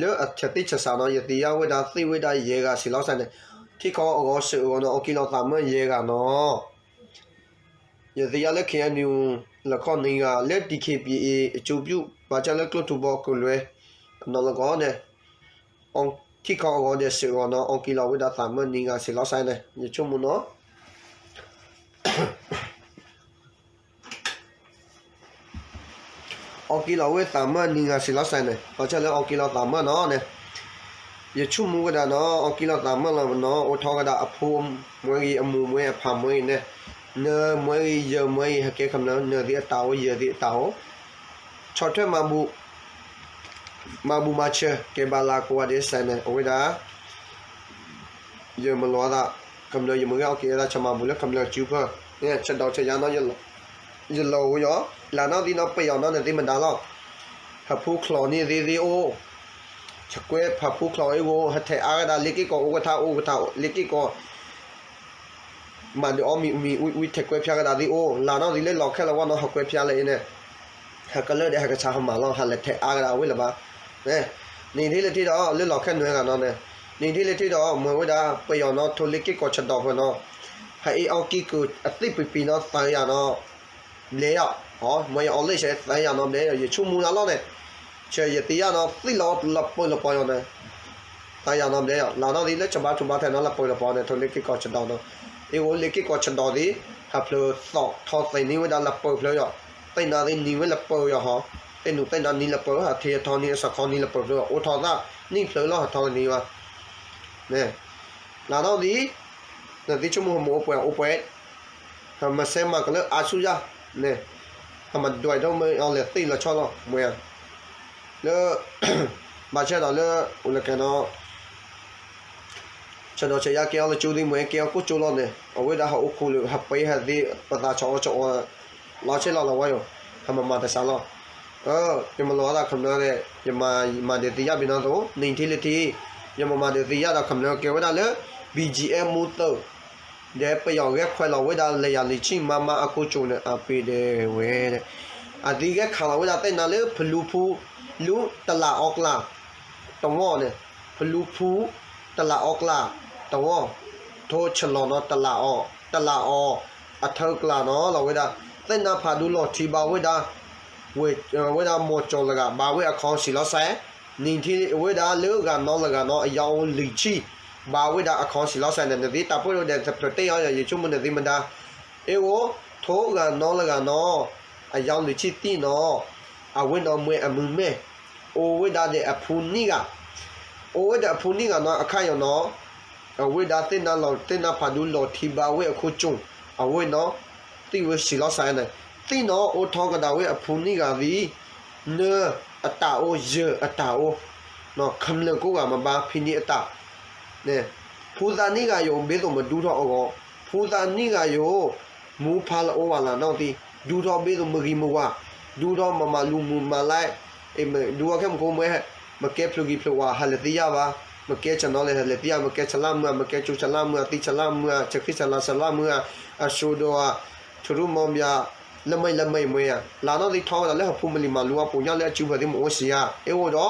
လၢအဆၢသ့ၣ်ဆၢစးနီၤ ယသ့ၣ်ညါဝဲဒၣ်သ့ၣ်ဝဲဒၣ်ယဲၢ်ဂၤစံးလီၤစဲန့ၣ်, ထံခီအဂီၤစ့ၢ်အဂီၤနီၤ အီၣ်ကံလီၤသးမၢယဲၢ်ဂၤနီၤ ယသ့ၣ်ညါလၢ ခ့ၣ်အဲၣ်ယူၣ် လၢခီၣ်နံၤဂၤ လၢ DKBA အကၠိပူၤ ဘၣ်ဆၣ်လၢကျိၣ်ထူဘီကလုာ် အနီၢ်လီၢ်ကီၢ်န့ၣ် ထံခီအဂီၤဒဲးစ့ၢ်အဂီၤနီၤ အီၣ်ကံလီၤဝဲဒၣ်သးမၢနံၤဂၤစံးလီၤစဲန့ၣ် ယဆိကမိၣ်နီၤ အီၣ်ကံလီၤဝဲသးမၢနံၤဂၤစံးလီၤစဲန့ၣ် ဘၣ်ဆၣ်လၢအီၣ်ကံလီၤသးမၢနီၤန့ၣ် ယဆိကမိၣ်ဝဲဒၣ်နီၤ အီၣ်ကံလီၤသးမၢလီၤနီၤ အိၣ်ထီၣ်ဝဲဒၣ်အဖိမွဲဂ့ၤ အမိၢ်မွဲအဖးမွဲဂ့ၤန့ၣ် နၢမွဲဂ့ၤ ယၢမွဲဂ့ၤ ဟဲကဲခီဖျိ နၢသ့အတၢ်အိၣ် ယၢသ့အတၢ်အိၣ် ဆီၣ်ထွဲမၤဘူၣ် မၤဘူၣ်မၤဆၢ ကဲဘၣ်လၢကိးဂၤဒဲးစဲန့ၣ် အဝဲဒၣ် ယမၤလိသး ကမျၢၢ်ယမ့ၢ်ဂ့ၤအီၣ်က့ၤဝဲဒၣ် ဆၢမၤဘူၣ်လၢကမျၢၢ်စုဖၢ ဆၢဒီးဆၢယါနီၤ ယလီၤဝဲယီၤ လၢနီၣ်သံနီၤ ပယီၤနီၤန့ၣ်သ့ၣ်မဒါလီၤ ဟးဖူချီၣ်န့ၣ်သ့သ့အိၣ် ဆှဲကွဲးဟးဖူချီၣ်အ့ၣ်ဂိၣ် ဟဲထဲးအါကဒါ လ့ၢ်က့ၢ်ကီၢ်အိၣ်ကထါအိၣ်ကထါ လ့ၢ်က့ၢ်ကီၢ် မၤဒုးအီၣ်မံၤမံၤဝံၤဝံၤ ထဲးကွဲးဖျါကဒါသ့ၣ်အိၣ် လၢနီၣ်သံလၢလီၤခဲလၢာ်ဝဲနီၤ ဟးကွဲးဖျါလၢအံၤန့ၣ် ဟးကလၢာ်ဒီးဟးကဆးဟးမၤလီၤ ဟးလဲၤထဲးအါကဒါဝဲလၢၤဘၣ် နံၤထံၣ်လၢထံၣ်ဒီး လၢလီၤခဲနွဲဂၤနီၤန့ၣ် နံၤထံၣ်လၢထံၣ်ဒီး မ့ၢ်ဝဲဒၣ် ပယီၤနီၤ ထိးလ့ၢ်က့ၢ်ကီၢ်ဆၢဒီးဖၢနီၤ ဟးအ့ၣ်အီၣ်ကံကုၢ်အသ့ၣ်ပံၤပံၤနီၤ သးယၤနီၤ ဘျဲယၤ မ့ၢ်ယအီၣ်လၢဆဲးသးယၤနီၤဘျဲယၤ ယဆိကမိၣ်လၢလီၤန့ၣ် ဆဲးယသ့ၣ်ညါနီၤ သ့ၣ်လီၤလၢပၢၤလၢပီၤယၤန့ၣ် သးယၤနီၤဘျဲယၤ လၢနီၣ်သံလၢဆၢဘါထူဘါထဲနီၤ လၢပၢၤလၢပီၤန့ၣ် ထိးလ့ၢ်က့ၢ်ကီၢ်ဆၢဒီးနီၤ အ့ၣ်ဂိၣ်လ့ၢ်က့ၢ်ကီၢ်ဆၢဒီးသ့ၣ် ဟးဖျိးသီၣ်ထီၣ်သ့ၣ်န့ၢ်ဝဲဒၣ်လၢပၢၤဖျိယၤ သ့ၣ်နါသ့ၣ်နံၤဝဲလၢပၢၤယၤဟီ သ့ၣ်နူးသ့ၣ်နါနံၤလၢပၢၤ ဟးထံးဟးထီၣ်န့ၢ်အစခီန့ၢ်လၢပၢၤဖျိ အိၣ်ထီၣ်သးနံၣ်ဖျိလီၤဟးထီၣ်သးနံၤဘၣ် လၢနီၣ်သံ နသ့ၣ်ဆိကမိၣ်ဟးမၤအိၣ်ပှဲၤအိၣ်ပှဲၤ ဟးမၤစဲမၤကလၢအါဆူၣ်ယၤန့ၣ် ဟးမၤဒွးထီၣ်မ့ၢ်အီၤလဲၤသ့ၣ်လီၤဆီလီၤ မ့ၢ်ဧါ လၢ ဘၣ်ဆၣ်ဒီးလၢ အိၣ်လၢကဲနီၤ ဆၢဒီးဆၢယါကဲအီၤလၢကၠိသ့ၣ်မ့ၢ်ကဲအီၤကိၣ်ကၠိလီၤန့ၣ် အဝဲဒၣ်ဟးအိၣ်ခိးလၢ ဟးပှ့ၤဟးသ့ ပသးဆီအီၣ်ဆီအီ လီၤဆဲးလီၤလီၤဝဲယိၤ ဟးမၤမၤတစးလီၤ ယမၤလိသးခမျၢၢ်ဒီး ယမၤဒုးသ့ၣ်ညါဘၣ်နီၤသိး နံၤထံၣ်လၢထံၣ် ယမၤမၤဒုးသ့ၣ်ညါဒီးခမျၢၢ်ကဲဝဲဒၣ်လၢ BGF မူသုး ဒီးပယီၤဂဲၤခွဲးလီၤဝဲဒၣ်လၢယၤလံာ်ဆံၣ်မါမါအခိၣ်ကၠိန့ၣ် အပ့ၤဒဲးဝဲ, အသံဂဲၤခးလီၤဝဲဒၣ်သ့ၣ်နါလၢဖလူဖူ လူတလးအီကျး တဝီန့ၣ်, ဖလူဖူ တလးအီကျး တဝီ, ထိၣ်ဆလီၤနီၤ တလးအီ, တလးအီ အထၢကျးနီၤလီၤဝဲဒၣ်, သ့ၣ်နါဖးဒူလီၤထံဘါဝဲဒၣ် ဝဲဒၣ်မီၤကၠီၤလၢဂၤ ဘါဝဲအခီစံးလီၤစဲး, နံၤထံဝဲဒၣ်လၢဂၤနီလၢဂၤနီၤ အယီၣ်အိၣ်လံာ်ဆံၣ် ဘါဝဲဒၣ်အခီစံးလီၤစဲးန့ၣ် နသ့တၢ်ပၢၢ်ဒိၣ်ဒဲးသဖျိးတ့ၢ်အီၤ ယဆိကမိၣ်နသ့မဒါ, အ့ၣ်အိၣ် ထိၣ်ဂၤနီလၢဂၤနီၤ အယီၣ်လံာ်ဆံၣ်သံနီၤ, အဝဲနီၤမွဲအမုၢ်မဲာ် အိၣ်ဝဲဒၣ်ဒီးအဖူနံၣ်ဂၤ, အိၣ်ဝဲဒီးအဖူနံၣ်ဂၤနီၤ အခါယီၤနီၤ အဝဲဒၣ်သ့ၣ်နါလီၤ သ့ၣ်နါဖးဒူလီၤထံဘါဝဲအခိၣ်ကၠိၣ် အဝဲနီၤ သံဝဲစံးလီၤစဲးန့ၣ်, သံနီၤအိၣ်ထီၣ်ကဒါဝဲအဖူနံၣ်ဂၤသံ, နၢအတၢ်အိၣ် ယၢၢ်အတၢ်အိၣ်, ခမျၢၢ်ကိးဂၤမၤဘါဖံနံၣ်အတၢ်, ဖူသးနံၣ်ဂၤယိၤဘ့သိးမဒူထီၣ်အဂီၢ်, ဖူသးနံၣ်ဂၤယိၤ မူဖးလၢအိၣ်ဝဲလၢနီၢ်သံ, ဒူထီၣ်ဘ့သိးမဂံမဝၤ, ဒူထီၣ်မၤမၤလူၤမုာ်မၤလဲ, ဒူထီၣ်ခဲမုၢ်ခိမ့ၢ်, မ့ၢ်ကဲဖျိဂံၢ်ဖျိဝါ ဟးလဲၤသံယါဘၣ်, မ့ၢ်ကဲဆနီၤလဲၤဟးလဲၤသံယါ, မ့ၢ်ကဲဆလါမုၢ်ဧါ, မ့ၢ်ကဲကၠူဆလါမုၢ်ဧါ, သံဆလါမုၢ်ဧါ, ဆၢဃံဆလါဆလါမုၢ်ဧါ, အစိဒိဧါ, ထရူမီဘၣ်, လၢမ့ၢ်လၢမ့ၢ်မ့ၢ်ဧါ, လၢနီၢ်သံထီၣ်ဝဲဒၣ်လၢဟီၣ်ခိၣ်မုၢ်လံၤမၤလူၤအပူၤညါလၢအစုပူၤသ့ၣ်မ့ၢ်အိၣ်စံယါ, အ့ၣ်အိၣ်ဒီး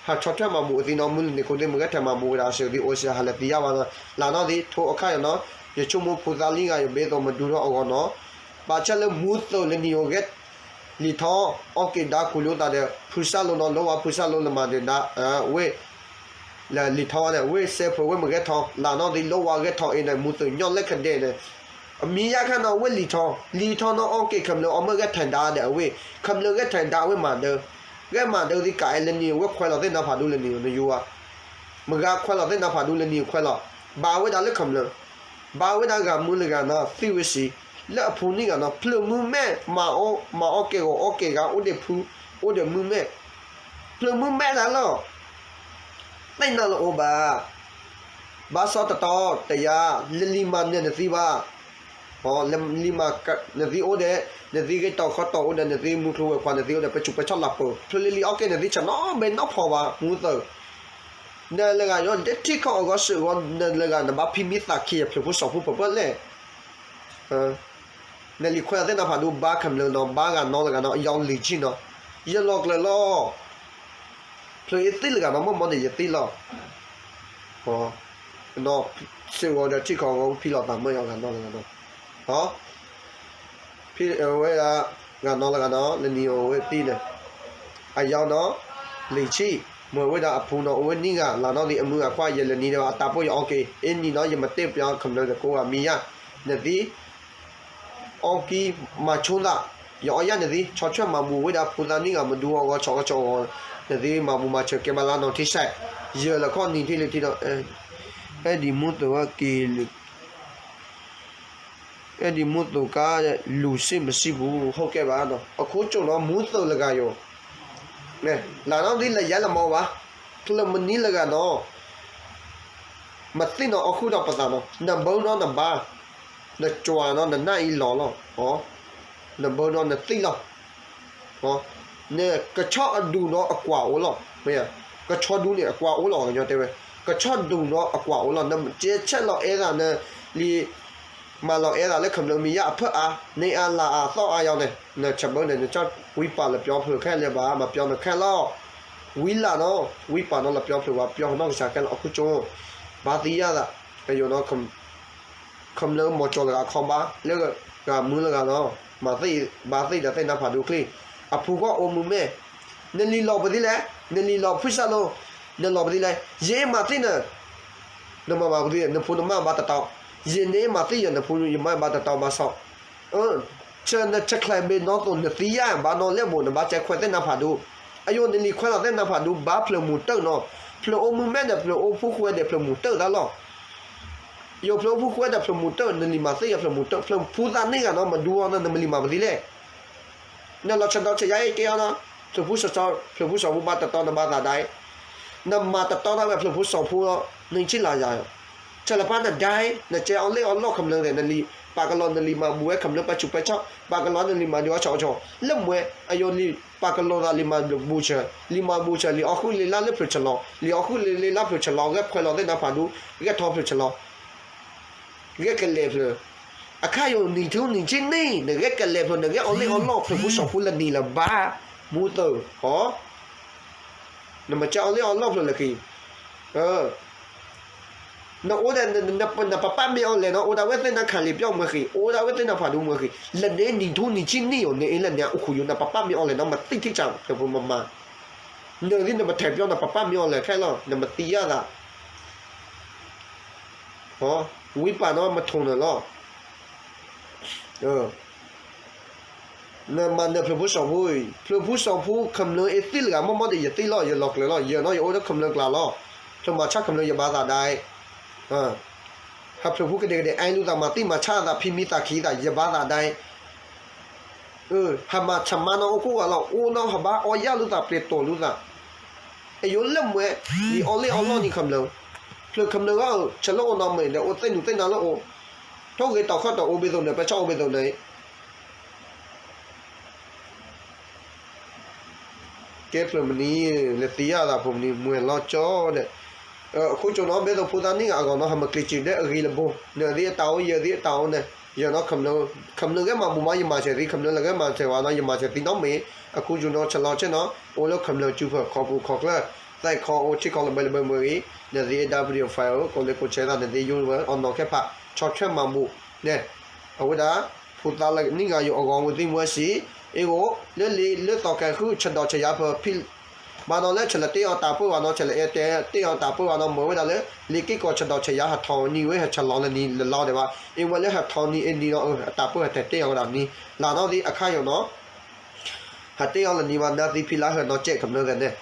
ဟးဆီၣ်ထွဲမၤဘူၣ်အသံနီၤ မုၢ်လၢနံၤခိၣ်သ့ၣ်မ့ၢ်ဂဲၤထဲမၤဘူၣ်ဝဲဒၣ်အစၢၤသ့ၣ်အိၣ်စံယါ ဟးလဲၤသံယါဘၣ်နီၤ, လၢနီၢ်သံထိၣ်အခါယီၤနီၤ, ယဆိကမိၣ်ဖူသးနံၣ်ဂၤယိၤဘ့သိးမဒူထီၣ်အဂီၢ်နီၤ, ဘၣ်ဆၣ်လၢမူသိးလၢနံၤအိၣ်ဂဲၤ လံာ်ထီၣ် အီၣ်က့ၤဒါခူလိာ်သးဒီး ဖုစၢ်လိနီၤ လီဝါဖုစၢ်လိလၢမၤဒၢးဒါ ဝ့ၢ် လၢလံာ်ထီၣ်ဝဲန့ၣ် ဝ့ၢ်စဲးဖိဝ့ၢ်မ့ၢ်ဂဲၤထီၣ် လၢနီၢ်သံလီဝါဂဲၤထီၣ်အံၤန့ၣ် မူသိးညီလၢခဒဲးန့ၣ်, အမံၤယါခါနီၤ ဝ့ၢ်လံာ်ထီၣ် လံာ်ထီၣ်နီၤ အီၣ်က့ၤခမျၢၢ်အီၣ်မ့ၢ်ဂဲၤထဲဒါဒီးအဝ့ၢ် ခမျၢၢ်ဂဲၤထဲဒါဝ့ၢ်မၤဒၢး, ဂဲၤမၤဒၢးသံကးအဲလၢနံၤဝဲခွဲးလီၤသ့ၣ်နါဖးဒူလၢနံၤနယူၤဧါ, မ့ၢ်ဂၤခွဲးလီၤသ့ၣ်နါဖးဒူလၢနံၤခွဲးလီၤ, ဘါဝဲဒၣ်လၢခမျၢၢ်, ဘါဝဲဒၣ်ဂၤမူလၢဂၤနီၤ သံဝဲစံး, လၢအဖူနံၣ်ဂၤနီၤ ဖျၢၣ်မုၢ်မဲာ် မၤအီၣ်ကဲဂီၤအီၣ်ကဲဂၤ အိၣ်ဒီးဖု အိၣ်ဒီးမုၢ်မဲာ်, ဖျၢၣ်မုၢ်မဲာ်ဒၣ်လီၤ သ့ၣ်နါလၢအိၣ်ဘၣ်, ဘၣ်စီၣ်တတီတယါ, လၢလံၤမၤနၢၤနသံဘၣ်, လၢလံၤမၤနသံအိၣ်ဒီး, နသံဂ့ၤတီၤခီတီၤအိၣ်ဒီး နသံမူကျိၤဝဲၤခွါ နသံအိၣ်ဒီး ပစိၤပဆၣ်လၤပၢၤ ဖျၢၣ်လံလံအီၣ်ကဲနသံ ဆနီဘဲနီၢ်ဖီဘၣ် မူသိး, နလၢဂၤယီၤ နတထံၣ်ခီၣ်အဂီၢ်စ့ၢ်ကီး နလၢဂၤ နဘၣ်ဖံးမံသးခံဖျၢၣ်ဖိစီၤဖိဖျၢၣ်ဖိလဲၣ် နလံၤခွဲးသ့ၣ်နါဖးဒိၣ် ဘါခမျၢၢ်နီၤ ဘါဂၤနီလၢဂၤနီၤ အယီၤလံၤဆံၣ်နီၤ ယလီၤကျၢၤလီၤ ဖျၢၣ်အံၤသ့ၣ်လၢဂၤနီၤ မ့ၢ်မ့ၢ်န့ၣ် ယသ့ၣ်လီၤ စ့ၢ်ကီးဒီးထံၣ်ခီၣ်အဂီၢ် ဖံလီၤသးမၢယီၤဂၤနီလၢဂၤနီၤ ဖံဝဲဒၣ် ဂၤနီလၢဂၤနီၤ လၢနံၤအဝဲသံန့ၣ် အယီၤနီၤ လံၤဆံၣ် မ့ၢ်ဝဲဒၣ်အဖူနီၤ အိၣ်ဝဲနံၣ်ဂၤ လၢနီၢ်သံအမုၢ်အခွါ ယလဲၤနံၤဒီး အတၢ်ပီၢ်ယအီၣ်က့ၤ အ့ၣ်နံၤနီၤ ယမ့ၢ်တဲပျီခမျၢၢ်တကိးဂၤမံၤယါ နသံ အီၣ်ကံ မၤဆိသး ယအီၣ်ယၣ်နသံ ဆီၣ်ထွဲမၤဘူၣ်ဝဲဒၣ်ဖူသးနံၣ်ဂၤ မဒူအဂီၢ် ဆီၣ်ကဆီၣ်အဂီၢ် နသံမၤဘူၣ်မၤဆၢၤကဲဘၣ်လၢနီၢ်ထံဆဲး ယၢၤလၢခီၣ်နံၤထံၣ်လံထံၣ်ဒီး အဲၣ်ဒိးမူသိးဝဲက့ၤ အဲၣ်ဒိးမူသိးကါ လူၤစ့ၢ်မစံးပူၤ ဟိၣ်ကဲဘၣ်နီၤ အခိၣ်ကၠိၣ်နီၤ မူသိးလၢဂၤယိၤ လၢနီၢ်သံလၢယဲလၢမီၤဘၣ် ဖျၢၣ်မနံၤလၢဂၤနီၤ မသ့ၣ်နီၤအီၣ်ဃုာ်ဒီးပသးနီၤ နဘၢနီၤနဘါ နကွၢ်နီၤ နနၢ်အံၤလီၤလီၤ နဘၢနီၤနသံလီၤ နကဆီအဒူၣ်နီၤအကွၢ်အိၣ်လီၤ ကဆီဒူၣ်န့ၣ်အကွၢ်အိၣ်လီၤ ကညီတဲဝဲ ကဆီဒူၣ်နီၤအကွၢ်အိၣ်လီၤ နမ့ၢ်ကဲဆဲးလီၤအဲၣ်သးနလံ မၤလီၤအဲၣ်သးလၢခမျၢၢ်မံၤယါအဖၢၣ်အါ န့ၢ်အါလါအါသီၣ်အါယီၤန့ၣ် နဆၢဘၢန့ၣ် နကဝံပာ်လၢပျီဖျၢၣ်ခဲလၢာ်ဘၣ် မၤပျီနခဲလီၤ ဝံလၢ်နီၤ ဝံပာ်နီၤလၢပျီဖျၢၣ်ဘၣ် ပျီနီၢ်ကစၢ်ခဲလၢာ် အခိၣ်ကၠိ ဘၣ်သံယါသး အယိာ်နီၤ ခမျၢၢ်မီၤကၠီၤလၢဂၤခီဘါ လၢဂၤမူလၢဂၤနီၤ မၤသ့ၣ်ဘါသ့ၣ်ဒီးသ့ၣ်နါဖးဒိၣ်ချ့ အဖူကီၢ်အိၣ်မူမဲာ် နလံၤလီၤပသံလဲၣ် နလံၤလီၤဖုစၢ်လိ နလီၤပသံလဲၣ် ယအ့ၣ်မၤသံန နမၤမၤပသံ နဖူနမၢဘၣ်တတီ ယန့ၣ်မၤသံယၤ နဖူယမၢဘၣ်တတီဘၣ်ဆီၣ် ဆၢနဆၢချဲးဘ့ၣ်နီၢ်သိး နသံယါဘၣ်နီၢ်လဲၣ်ဘိ နဘၣ်ကဲခွဲးသ့ၣ်နါဖးဒိၣ် အယိာ်နလံၤခွဲးလီၤသ့ၣ်နါဖးဒိၣ် ဘါဖျၢၣ်မူၤတၢၢ်နီၤ ဖျၢၣ်အိၣ်မူမဲာ်ဒီး ဖျၢၣ်အိၣ်ဖူဃွဲဒီး ဖျၢၣ်မူၤတၢၢ်တၢ်လီၤ ယိာ်ဖျၢၣ်အိၣ်ဖူဃွဲဒီးဖျၢၣ်မူၤတၢၢ် နလံၤမၤသ့ယၤဖျၢၣ်မူၤတၢၢ် ဖျၢၣ်ဖူသးန့ၣ်ဂၤနီၤ မဒူအီၤနီၤ နမ့ၢ်လံၤမၤပသံလဲၣ် နလီၤဆီဒၣ်တၢ်ယါအ့ၣ်က့ၤအီၤနီၤ ဖျၢၣ်ဖူစီၤ ဖျၢၣ်ဖူစီၤဖူဘၣ်တတီနဘၣ်သးဒၣ်အံၤ နမၤတတီတၢ်ဝဲဖျၢၣ်ဖူစီၤဖူလီၤ နဆံၣ်လါယၤ ဆၢလၢပှၤနဒါအံၤ နကဲအီၤလ့ၣ်အီၤလီၢ်ခမျၢၢ်သ့ၣ် နလံၤ ပာ်ကလီနလံၤမၤဘူၣ်ဝဲခမျၢၢ်ပှၤဆူးပှၤဆီၣ် ပာ်ကလီနလံၤမၤဒုးအီၣ်ဆီၣ်အီၣ်ဆီၣ် လၢမွဲ အယိာ်လံၤ ပာ်ကလီသးလံၤမၤဘူၣ်ဆၢ လံၤမၤဘူၣ်ဆၢ လံၤအီၣ်ဃုာ်လ့လၢ်လၢဖျၢၣ်ဆၢလီၤ လံၤအီၣ်ဃုာ်လ့လၢ်လၢဖျၢၣ်ဆၢလီၤ ဂဲၤခွဲးလီၤသ့ၣ်နါဖးဒိၣ် ဂဲၤထီၣ်ဖျၢၣ်ဆၢလီၤ ဂဲၤကလဲၤဖျၢၣ်, အခါယိၤနံၣ်ထူနံၣ်ဆံနံၣ် နဂဲၤကလဲၤဖျၢၣ် နဂဲၤအီၣ်လ့အီၣ်လီၢ်ဖျၢၣ်ဖိစီၣ်ဖိလၢနံၣ်လၢၤဘၣ်, မူသၢၣ်, ဟီ, နမၤစၢၤအီၣ်လ့အီၣ်လီၢ်ဖျၢၣ်လၢဃံ, နအိၣ်ဒီး နပပၢ်မ့ၢ်အီၤလဲၣ်နီၤ အိၣ်ဒၣ်ဝဲသ့ၣ်နခးလံာ်ပျီမ့ၢ်ဃံ အိၣ်ဒၣ်ဝဲသ့ၣ်နဖးဒိၣ်မ့ၢ်ဃံ လၢန့ၣ်နံၣ်ထူနံၣ်ဆံနံၣ်အီၤ နအ့ၣ်လၢန့ၣ်အိၣ်ဃုာ်ယိာ် နပပၢ်မ့ၢ်အီၤလဲၣ်နီၤ မၤသံထံၣ်စၢ်ဖျၢၣ်ဖိမၤမၤ, နဒ်နပထဲးပျီနပပၢ်မ့ၢ်အီၤလဲၣ်ခဲလီၤ နမၤသံယၤသး ဝံပာ်နီၣ်မထိၣ်နၢၤလီၤ. နမၤနၢၤဖျၢၣ်ဖိစီၣ်ဖိအံၤ ဖျၢၣ်ဖိစီၣ်ဖိ ခမျၢၢ်အ့ၣ်သ့ၣ်လၢဂၤမီၢ်မီၢ်ဒီး ယသ့ၣ်လီၤ ယလီၤကျၢၤလီၤ ယနီၢ်ယအိၣ်လၢခမျၢၢ်ကျါလီၤ. ဖျၢၣ်မၤဆါခမျၢၢ်ယဘါသးဒၣ် ဟးဖျၢၣ်ဖိကဒဲကဒဲ အဲၣ်လိာ်သး မၤသံမၤဆါသး ဖံးမံသးခံသး ယဘါသးဒၣ် ဟးမၤဆးမါနီၢ်အိၣ်ကိးဂၤလီၤ အိၣ်နီၢ်ဟးဘါအီယၢ်လိာ်သး ပျဲတိာ်လိာ်သး အယိလၢမွဲ ဒ်အီၣ်လ့အီၣ်လီၢ်န့ၣ်ခမျၢၢ် ဖျၢၣ်ခမျၢၢ်ဂီၢ် ဆၢလၢအိၣ်နီၢ်မ့ၢ်ဒီး အိၣ်သ့ၣ်နူာ်သ့ၣ်နါလၢအိၣ် ထိၣ်ဂ့ၤတီၤခီၣ်တီၤအိၣ်ဘ့ၣ်သိးန့ၣ် ပဲဆၣ်အိၣ်ဘ့ၣ်သိးန့ၣ် ကဲဖျၢၣ်မနုၤ လၢသံယၢ်သးဖိမနုၤ မွဲၤလီၤကၠီဒီး အခိၣ်ကၠိနီၤ ဘ့ၣ်သိးဖိသၣ်နံၣ်ဂၤအဂီၢ်နီၤ ဟးမၤကျံးစၢၤဒီးအဂ့ၤလၢဘိ နသ့အတၢ်အိၣ် ယသ့အတၢ်အိၣ်န့ၣ် ယနီၤ ခမျၢၢ်လၢဂဲၤမၤဘူၣ်မး ယမၤစၢၤသ့ ခမျၢၢ်လၢဂဲၤမၤစၢၤဝဲနီၤ ယမၤစၢၤသံနီတမံၤ အခိၣ်ကၠိနီၤ ဆလီၤဆ့ၣ်နီၤ အိၣ်လၢခမျၢၢ်စုဖၢၣ် ခီပူၤခီကျၢၢ် သဲခီအိၣ်ထံကီၢ်လၢဘၢလၢဘၢမ့ၢ်ဂ့ၤ နသ့အဲၣ်ဒၣ် video file ကိးလၢကိးဆဲသး နသ့ယိဝဲ အီၣ်နီၢ်ခဲဖး ဆီၣ်ထွဲမၤဘူၣ်န့ၣ် အဝဲဒၣ် ဖိသၣ်လၢနံၣ်ဂၤယိၤအဂီၢ် ဝံသံမွဲစံး အ့ၣ်ဂိၣ် လၢလံာ်လၢသီၣ်ကဲၤဃု ဆဒီၣ်ဆယါဖၢဖံ ဘၣ်နီၤလၢဆဲးလၢတ့အီၣ်တၢ်ပၢဝဲနီၤ ဆဲးလၢအဲၣ်တဲတ့အီၣ်တၢ်ပၢဝဲနီၤ မ့ၢ်ဝဲဒၣ်လၢ လံာ်က့ၢ်ကီၢ်ဆဒီၣ်ဆယါ ဟးထီၣ်နံၤဝဲ ဟဲဆလီၤလၢနံၤလၢလီၤဒဲးဘၣ် အ့ၣ်ဝဲလၢဟးထီၣ်နံၤအ့ၣ်နံၤနီၤ အတၢ်ပၢဟဲတဲတ့အီၣ်ဝဲဒၣ်နံၤ လၢနီၣ်သ့ၣ်အခါယိၤနီၤ ဟးတဲအီၤလၢနံၤမး နသ့ဖံလါဟၢနီၢ်ကဲးခမျၢၢ်သ့ၣ်န့ၣ်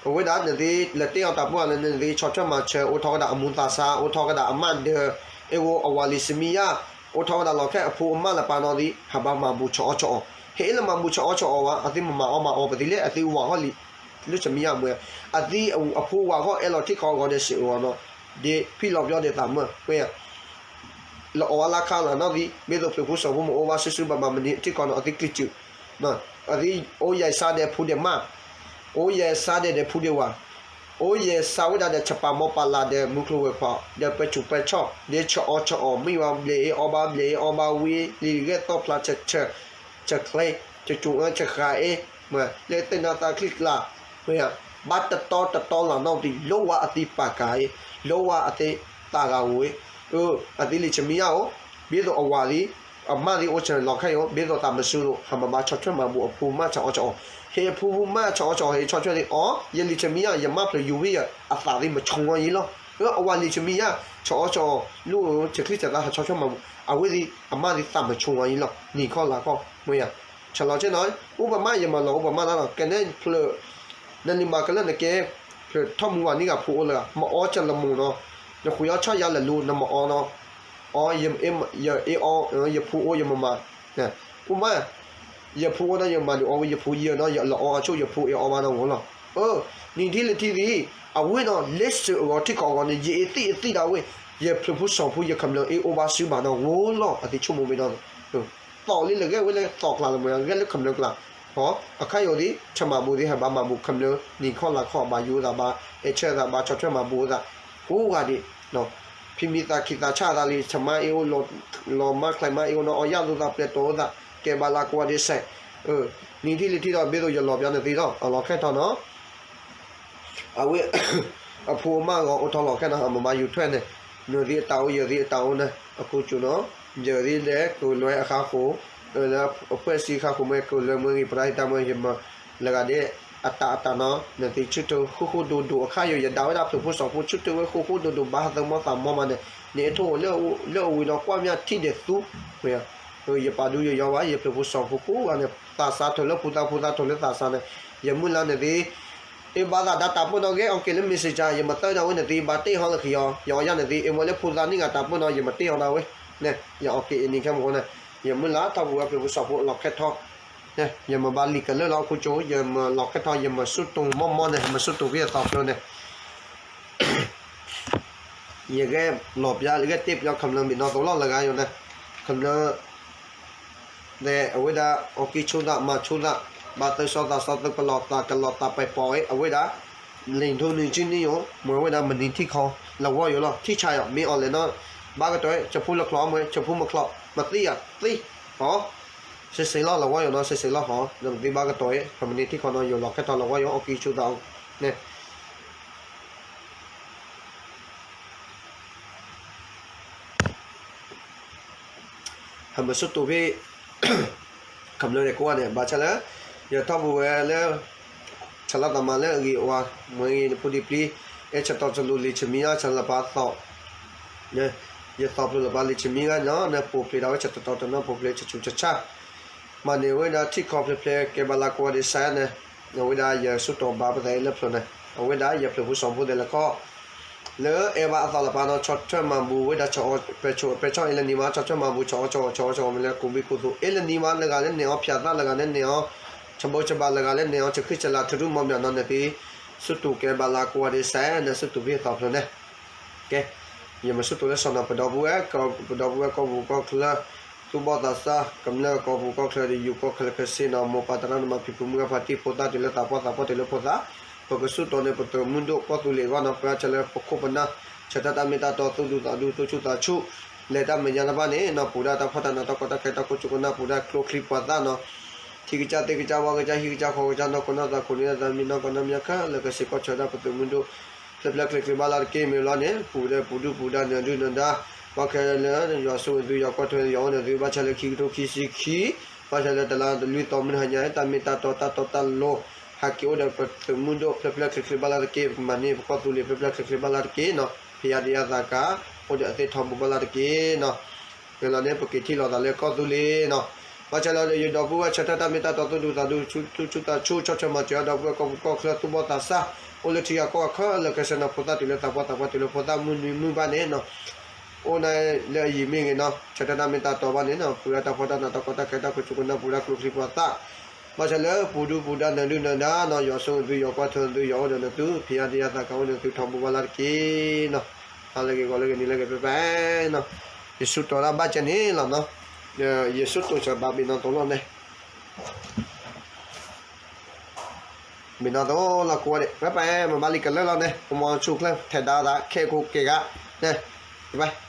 အဝဲဒၣ်နသ့လၢတဲအီၤတၢ်ပှၢ်လၢနသ့ဆီၣ်ထွဲမၤဆၢ အိၣ်ထီၣ်ကဒၣ်အမူသးစါ အိၣ်ထီၣ်ကဒၣ်အမါဒၢး အ့ၣ်ဂိၣ်အဝၤလံၤဆမံယါ အိၣ်ထီၣ်ကဒၣ်လီၤခဲအဖိအမါလၢပာ်နီၣ်သ့ ဟးဘၣ်မၤဘူၣ်ဆီၣ်အီၣ်ဆီၣ်အီၣ် ဟဲလၢမၤဘူၣ်ဆီၣ်အီၣ်ဆီၣ်အီၣ်ဝဲ အသ့မၤမၤအီၣ်မၤအီၣ်ပသ့လၢအသ့ဝၤဂီၢ်လံ လၢဆမံယါမွဲ အသ့အဖိဝၤဂီၢ်အဲၣ်လီၤထံကီၢ်အဂီၢ်ဒီးစံးအီၤနီၤ ဒ်ဖံလီၤပျီဒ်သးမၢ် ဝဲ လၢအီၤဝဲလၢခါလၢနီၣ်သ့ မ့ၢ်သိးဖျၢၣ်ဖိစီၣ်ဖိမ့ၢ်အိၣ်ဘၣ်စုစုဘၣ်ဘၣ်မနုၤထံကီၢ်နီၤ အသ့ကျံးစူး အသ့အိၣ်ယဲၢ်စါဒီးဖူဒဲးမါ အိၣ်ယဲၢ်စါဒီးဒီးဖူဒဲးဝၤ အိၣ်ယဲၢ်စါဝဲဒၣ်ဒီး ဆပာ်မီပာ်လၢ်ဒီး မူကျိၤဝဲၤခွါ ဒီးပၢဆူးပၢဆှီၣ် ဒ်ဆၢအီၣ်ဆၢအီၣ် မ့ၢ်ဝဲဘျဲးအ့ၣ်အီၣ်ဘၣ်ဘျဲးအ့ၣ်အီၣ်ဘၣ်ဝံၤ လံာ်ဂဲၢ်သီၣ်ဖျါဆၢဆၢ ဆၢချ့ ဆၢကၠူၣ်အၢဆၢဃာ်အ့ၣ် လၢသ့ၣ်နါသးချံကျါ ဘၣ်တတီတတီလၢ်နီၣ်သ့ လိၣ်ဝဲအသ့ပာ်ကၤအ့ၣ် လိၣ်ဝဲအသ့သးဂၤဧိၤ အသ့လံာ်ဆမံယါဧိၤ ဘ့ၣ်သိးအဝၤသ့ အမါသ့အိၣ်ဆၢလီၤခဲအံၤဧိၤ ဘ့ၣ်သိးသးမစူၤသိး ဟးမၤဘၣ်ဆီၣ်ထွဲမၤဘူၣ်အဖိမါဆီၣ်အီၣ်ဆီၣ်အီၣ် ဟဲအဖိမါဆီၣ်အီၣ်ဆီၣ်အီၣ် ဟဲဆီၣ်ထွဲသ့ အီ ယလံာ်ဆမံယါ ယမါဖျၢၣ်ယူၤဝံၤယ အသးသ့မဆိအီၤယံၤလီၤ အဝၤလံာ်ဆမံယါ ဆီၣ်အီၣ်ဆီၣ်အီၣ် လူၤအၢဆၢချံဆၢသးဟးဆီၣ်ထွဲမၤဘူၣ် အဝဲသ့ၣ် အမါသ့ၣ်သးမဆိအီၤယံၤလီၤ နံၤခီလါခီ မ့ၢ်ယါ ဆလီၤဆ့ၣ်နီၤ အိၣ်ပမါယမၤလီၤ အိၣ်ပမါလၢလီၤ ကဲနဲဖျၢၣ် နလံၤမၤကလၢနကဲ ဖျၢၣ်ထီၣ်မူဝၤနံၣ်ဂၤဖိအိၣ်လၢ မၤအီၣ်ကလမူၤနီၤ နဃုအီၣ်ဆီၣ်ယါလၢလူၤ နမၤအီၣ်နီၤ အီ ယအီၣ် ယဖိအိၣ်ယမၤမၤ အိၣ်မး ယဖိအိၣ်နီၤ ယမၤဒုးအီၣ်ဝံၤ ယဖိယၢၤနီၤ ယလီၤအီအဆိ ယဖိအ့ၣ်အီၣ်ဘၣ်နီၤဝဲလီၤ နံၤထံၣ်လၢထံၣ်သ့ၣ် အဝဲနီၤ လၢစၢၤအဂီၢ်ထံကီၢ်အဂီၢ်န့ၣ် ယအ့ၣ်သ့ၣ်အသ့ၣ်ဒၣ်ဝဲ ယဖျၢၣ်ဖိစီၣ်ဖိ ယခမျၢၢ်အ့ၣ်အိၣ်ဘၣ်စုဘၣ်နီၤဝဲလီၤ အသ့ဆိကမိၣ်မ့ၢ်နီၤ သီၣ်လံလၢဂဲၤဝဲလၢသီၣ်ကျါလၢမ့ၢ်ဂဲၤလၢခမျၢၢ်ကျါ အီ အခါယိၤသ့ၣ် ဆၢမၤဘူၣ်သ့ၣ် ဟဲဘၣ်မၤဘူၣ်ခမျၢၢ် နံၤခီလါခီ ဘၣ်ယိၤသးဘၣ် အဲၣ်ဆၢသးဘၣ် ဆီၣ်ထွဲမၤဘူၣ်သး ကိးဂၤဒဲး ဖံးမံသးခံသးဆးသးလံ ဆၢမါအ့ၣ်အိၣ် လီၤမါချဲမါအ့ၣ်အိၣ်နီၤ အီၣ်ယၣ်လိာ်သးပျဲတိၤသး ကဲဘၣ်လၢကိးဂၤဒဲးစဲး နံၤထံၣ်လၢထံၣ်ဒီး ဘ့ၣ်သိးယလီၤပျါနသ့လီၤ အလီၤခဲထီၣ်နီၤ အဝဲ အဖိအမါဂီၤအိၣ်ထီၣ်လီၤခဲနီၤ အမၤဘၣ်ယူၤထွဲန့ၣ် နသ့အတၢ်အိၣ်ယသ့အတၢ်အိၣ်န့ၣ် အခိၣ်ကၠူၣ်နီၤ ယသ့လၢကလုာ်လွဲအဃါဃိ လၢအဖွဲ့အစည်းဃါဃိမ့ၢ် ကလုာ်လွဲမ့ၢ်ဂ့ၤ ပရဟိတမ့ၢ်ဂ့ၤ ယမၤလၢဂၤဒဲး အတၢ်အတၢ်နီၤ နသ့ဆၢထၢၣ်ဃူဃူဒိၣ်ဒိၣ်အခါယိၤ ယဒၣ်ဝဲဒၣ်ဖျၢၣ်ဖိစီၣ်ဖိဆၢထၢၣ်ဝဲဃူဃူဒိၣ်ဒိၣ် ဘၣ်ဟးသမီသးမီမးန့ၣ် နအဲၣ်ထီၣ်လၢအဝံၤဒီးကွၢ်မးထံၣ်ဒဲးသူ ယပာ်ဒူယယီၤဘၣ် ယဖျၢၣ်ဖိစီၣ်ဖိကိးဂၤန့ၣ် သးစါထီၣ်လၢဖိသၣ် ဖိသၣ်ထီၣ်လၢသးစါန့ၣ် ယမုၢ်လၢ်နသ့ အ့ၣ်ဘၣ်သးဒၣ်တၢ်ပၢၢ်နီၤ ဂဲၤအီၣ်က့ၤလၢ messenger ယမၤသၢဒၣ်ဝဲနသ့ ဘၣ်တ့ၢ်ဟီလၢခံအီၤ ယအီၣ်ယၣ်နသ့ အ့ၣ်ဝဲလၢဖိသၣ်နံၣ်ဂၤတၢ်ပၢၢ်နီၤ ယမၤတ့ၢ်ဟီဒၣ်ဝဲ န့ၣ် ယအီၣ်က့ၤအံၤနံၤခဲမုၢ်ဃီန့ၣ် ယမုၢ်လၢ်ထီၣ်ပူၤဝဲဖျၢၣ်ဖိစီၣ်ဖိလီၤခဲထီၣ် န့ၣ် ယမၤဘၣ်လံာ်ကလၢာ်လီၤ အခိၣ်ကၠူၣ် ယမၤလီၤခဲထီၣ် ယမၤဆူၣ်တူာ်မီၢ်မီၢ်န့ၣ် မၤဆူၣ်တူာ်ဖဲအသီဖျိန့ၣ် ယဂဲၤလီၤပျါ ယဂဲၤတ့ၢ်ပျါခမျၢၢ်မ့ၢ်နီၢ်သိးလီၤလၢဂၤယိၤန့ၣ် ခမျၢၢ် ဒီးအဝဲဒၣ် အီၣ်က့ၤဆိသး မၤဆိသး ဘၣ်သးစီသးစီသး ကလီၤသး ကလီၤသးပှဲၤပီၤဝဲ အဝဲဒၣ် လံာ်ထူနံၤဆံနံၣ်ယိၤ မ့ၢ်ဝဲဒၣ်မနုၤထံၣ်ခီ လၢဝီယိၤလီၤ ထံၣ်ဆါယီၤ မ့ၢ်အီၤလဲၣ်နီၤ ဘၣ်ကတီၢ်အံၤ ဆၢဖူလၢချီမ့ၢ် ဆၢဖူမချီ မသံၣ်အသံၣ်, ဟီ, စ့စ့လီၤလီၤဝါယိၤနီၤ စ့စ့လီၤဟီ, နမသံၣ်ဘၣ်ကတီၢ်အံၤ ဖဲမနံၤထံၣ်ခီနီၤ ယိၤလီၤခဲထီၣ်လီၤဝါယိၤ အီၣ်ကံဆူသးအီၤန့ၣ် ဟဲမၤဆူၣ်တူာ်ဖဲ ကမျၢၢ်ဒဲးကိးဂၤန့ၣ် ဘၣ်ဆၣ်လၢ ယထီၣ်ပူၤဝဲလၢ ဆၢလီၤသးမၤလၢအဂ့ၤအဝါ မ့ၢ်ဂ့ၤ နဖိဒံပျံၤ အဲၣ်ဆၢတီၢ်စလူၤလံၤဆမံယါ ဆၢလီၤပာ်သီၣ် ယသီၣ်ဖျိလီၤပာ်လံၤဆမံဂၤနီၤ နပိာ်ဖျဲးဒၣ်ဝဲဆၢတီၢ်တီၢ်တနီၤ ပိာ်ဖျဲးဆၢဆူၣ်ဆၢဆါ မၤန့ၢ်ဝဲဒၣ်ထံကီၢ်ဖျဲးဖျဲး ကဲဘၣ်လၢကိးဂၤဒဲးစဲးန့ၣ် အဝဲဒၣ်ယဲၢ်ဆူၣ်တီၢ်ဘၣ်ပသးအံၤလၢဖျိန့ၣ် အဝဲဒၣ်ယဲၢ်ဖျၢၣ်ဖိစီၤဖိသဲးလၢကီၢ် လၢအဲၣ်ဘၣ်အသီၣ်လၢပာ်နီၤ ဆီၣ်ထွဲမၤဘူၣ်ဝဲဒၣ် ပဲဆိၣ်အဲၣ်လၢနံၤမး ဆီၣ်ထွဲမၤဘူၣ် ဆီၣ်အီၣ်ဆီၣ်အီၣ်ဆီၣ်အီၣ်ဆီၣ်အီၣ်မ့ၢ်လၢကိၣ်ဘံၣ်ကိၣ်သူၣ် အဲၣ်လၢနံၤမး လၢဂၤလၢန့ၢ်အီၤ ဖၠးသၣ်လၢဂၤလၢန့ၢ်အီၤ ဆဘိဆဘၣ်လၢဂၤလၢန့ၢ်အီၤ ဆဃံဆလး ထူထူမီမီနီၤန့ၣ်သ့ ဆူၣ်တူာ်ကဲဘၣ်လၢကိးဂၤဒဲးစဲးန့ၣ် ဆူၣ်တူာ်ဖဲသီၣ်ဖျိန့ၣ် ကဲ ယမၤဆူၣ်တူာ်လၢစီၤနီၤ ပဒီပုၢ်ဝဲၢ် ပဒီပုၢ်ဝဲၢ်ကီၢ်ပူၤကီၢ်ချၢ သူၣ်ဘီၣ်သးစၢ် ကမျၢၢ်ကီၢ်ပူၤကီၢ်ချၢ တယူၤကီၢ်ချၢခဲစ့နီၤ မိၢ်ပၢ်သရၣ်သမါဖံဖုမုၢ်ဂၤဖါတံၢ်ဖိသၣ်တုၤလၢသးပှၢ်သးပှၢ်တုၤလၢဖိသၣ် ပကဆူၣ်တီၢ်န့ၢ်ပသုးမုၢ်ဒိၣ်ကီၢ်သူလ့ၤအဂီၢ်နီၤ ပှၤဆၢလၢပခိၣ်ပနၢ် ဆၢထၢၣ်တၢ်မ့ၢ်တၢ်တီ သူၣ်ဒူသးဒူ သူၣ်ဆူၣ်သးဆူၣ် လဲၤတၢ်မဲာ်ညါတဖၣ်န့ၣ်နီၤ ပူၤဒၣ်တၢ်ဖှီၣ်တၢ်နးတၢ်ကီတၢ်ခဲတၢ်ခိၣ်ကၠူကနၢ် ပူၤဒၣ်ကျိချံပှၤသၣ်နီၤ ထံကစၢ်သ့ၣ်ကစၢ်ဝၣ်ကစၢ်ဟံၣ်ကစၢ်ဃီကစၢ် နီၢ်ကီၢ်နီၢ်သးခိၣ်နံၣ်သးမံ နီၢ်ကီၢ်နီၢ်မံခဲလၢာ်ခဲဆ့ ကီၢ်ဆၢဒၣ်ပသုးမုၢ်ဒိၣ် ဖျဲးဖျဲးချ့ချ့ဘၣ်လၢတက့ၢ် မ့ၢ်လီၤန့ၣ် ပူၤဒၣ်ပူၤဒူပူၤဒၣ်နၢၤဒုၣ်နၢၤဒါ ဘၣ်ခဲလၢာ် ယွၤဆိၣ်ဂ့ၤသု ယွၤကွၢ်ထွဲသု ယွၤအိၣ်ဒီးသု ဘၣ်ဆၣ်လၢခံကထိခံဆံခံ ဘၣ်ဆၣ်လၢတလါတလွံၢ်သီမုၢ်တဟါညါ တၢ်မ့ၢ်တၢ်တီတၢ်တီတၢ်လိၤ ဟဲက့ၤအိၣ်ဒီးပသုးမုၢ်ဒိၣ် ဖျဲးဖျဲးချ့ချ့ဘၣ်လၢတက့ၢ် ပကမၤန့ၢ်ပကီၢ်သူလ့ၤ ဖျဲးဖျဲးချ့ချ့ဘၣ်လၢတက့ၢ်နီၤ ဖံးယါဒံးယါသးကါ အိၣ်ဒီးအသ့ၣ်ထီၣ်ဘူးဘၣ်လၢတက့ၢ်နီၤ မ့ၢ်လီၤန့ၣ် ပက့ၤထံၣ်လိာ်သးလၢကီၢ်သူလ့ၤနီၤ ဘၣ်ဆၣ်လၢယဒီပုၢ်ဝဲၢ်ဆၢထၢၣ်တၢ်မ့ၢ်တၢ်တီ သူၣ်ဒူသးဒူ သူၣ်ဆူၣ်သးဆူၣ် ဆီၣ်ထွဲမၤစၢၤဒီပုၢ်ဝဲၢ်ကီၢ်ပူၤကီၢ်ချၢ သူၣ်ဘီၣ်သးစၢ် အိၣ်လၢထံဂၤကီၢ်ဂၤခဲလၢာ်ခဲဆ့နီၤ ဖိသၣ်တုၤလၢသးပှၢ်သးပှၢ်တုၤလၢဖိသၣ်မုၢ်နွံမုၢ်ဘၣ်န့ၣ်နီၤ အိၣ်န့ၣ်လၢအယံၤမ့ၢ်ဂ့ၤနီၤ ဆၢထၢၣ်တၢ်မ့ၢ်တၢ်တီဘၣ်န့ၣ်နီၤ ပူၤဒၣ်တၢ်ဖှီၣ်တၢ်နးတၢ်ကီတၢ်ခဲတၢ်ခိၣ်ကၠူကနၢ် ပူၤဒၣ်ကျိချံပှၤသၣ် ဘၣ်ဆၣ်လၢပူၤဒူပူၤဒၣ်နၢၤဒုၣ်နၢၤဒါနီၤ ယွၤဆိၣ်ဂ့ၤသု ယွၤကွၢ်ထွဲသု ယွၤအိၣ်ဒီးနသု ဖံးယါဒံးယါသးကါ အိၣ်ဒီးသုထီၣ်ဘူးဘၣ်လၢတက့ၢ်နီၤ ဟါလၢဂ့ၤ ဂီၤလၢဂ့ၤ နံၤလၢဂ့ၤ ပၢၤပၢၤနီၤ ယဆူၣ်တီၢ်ဒၣ်ဘၣ်ကဲန့ၣ်လီၤနီၤ ယဆူၣ်တီၢ်စၢၤဘၣ်ဘ့ၣ်နီၣ်သိးလီၤန့ၣ် ဘ့ၣ်နီၣ်သိးလီၤကိးဂၤဒဲး ပၢၤပၢၤ မၤဘၣ်လံကလၢာ်လီၤန့ၣ် ပမၤဆူၣ်ချၢ ထဲဒါသး ခဲကိးက့ၤဂၤန့ၣ် ပၢၤပၢၤ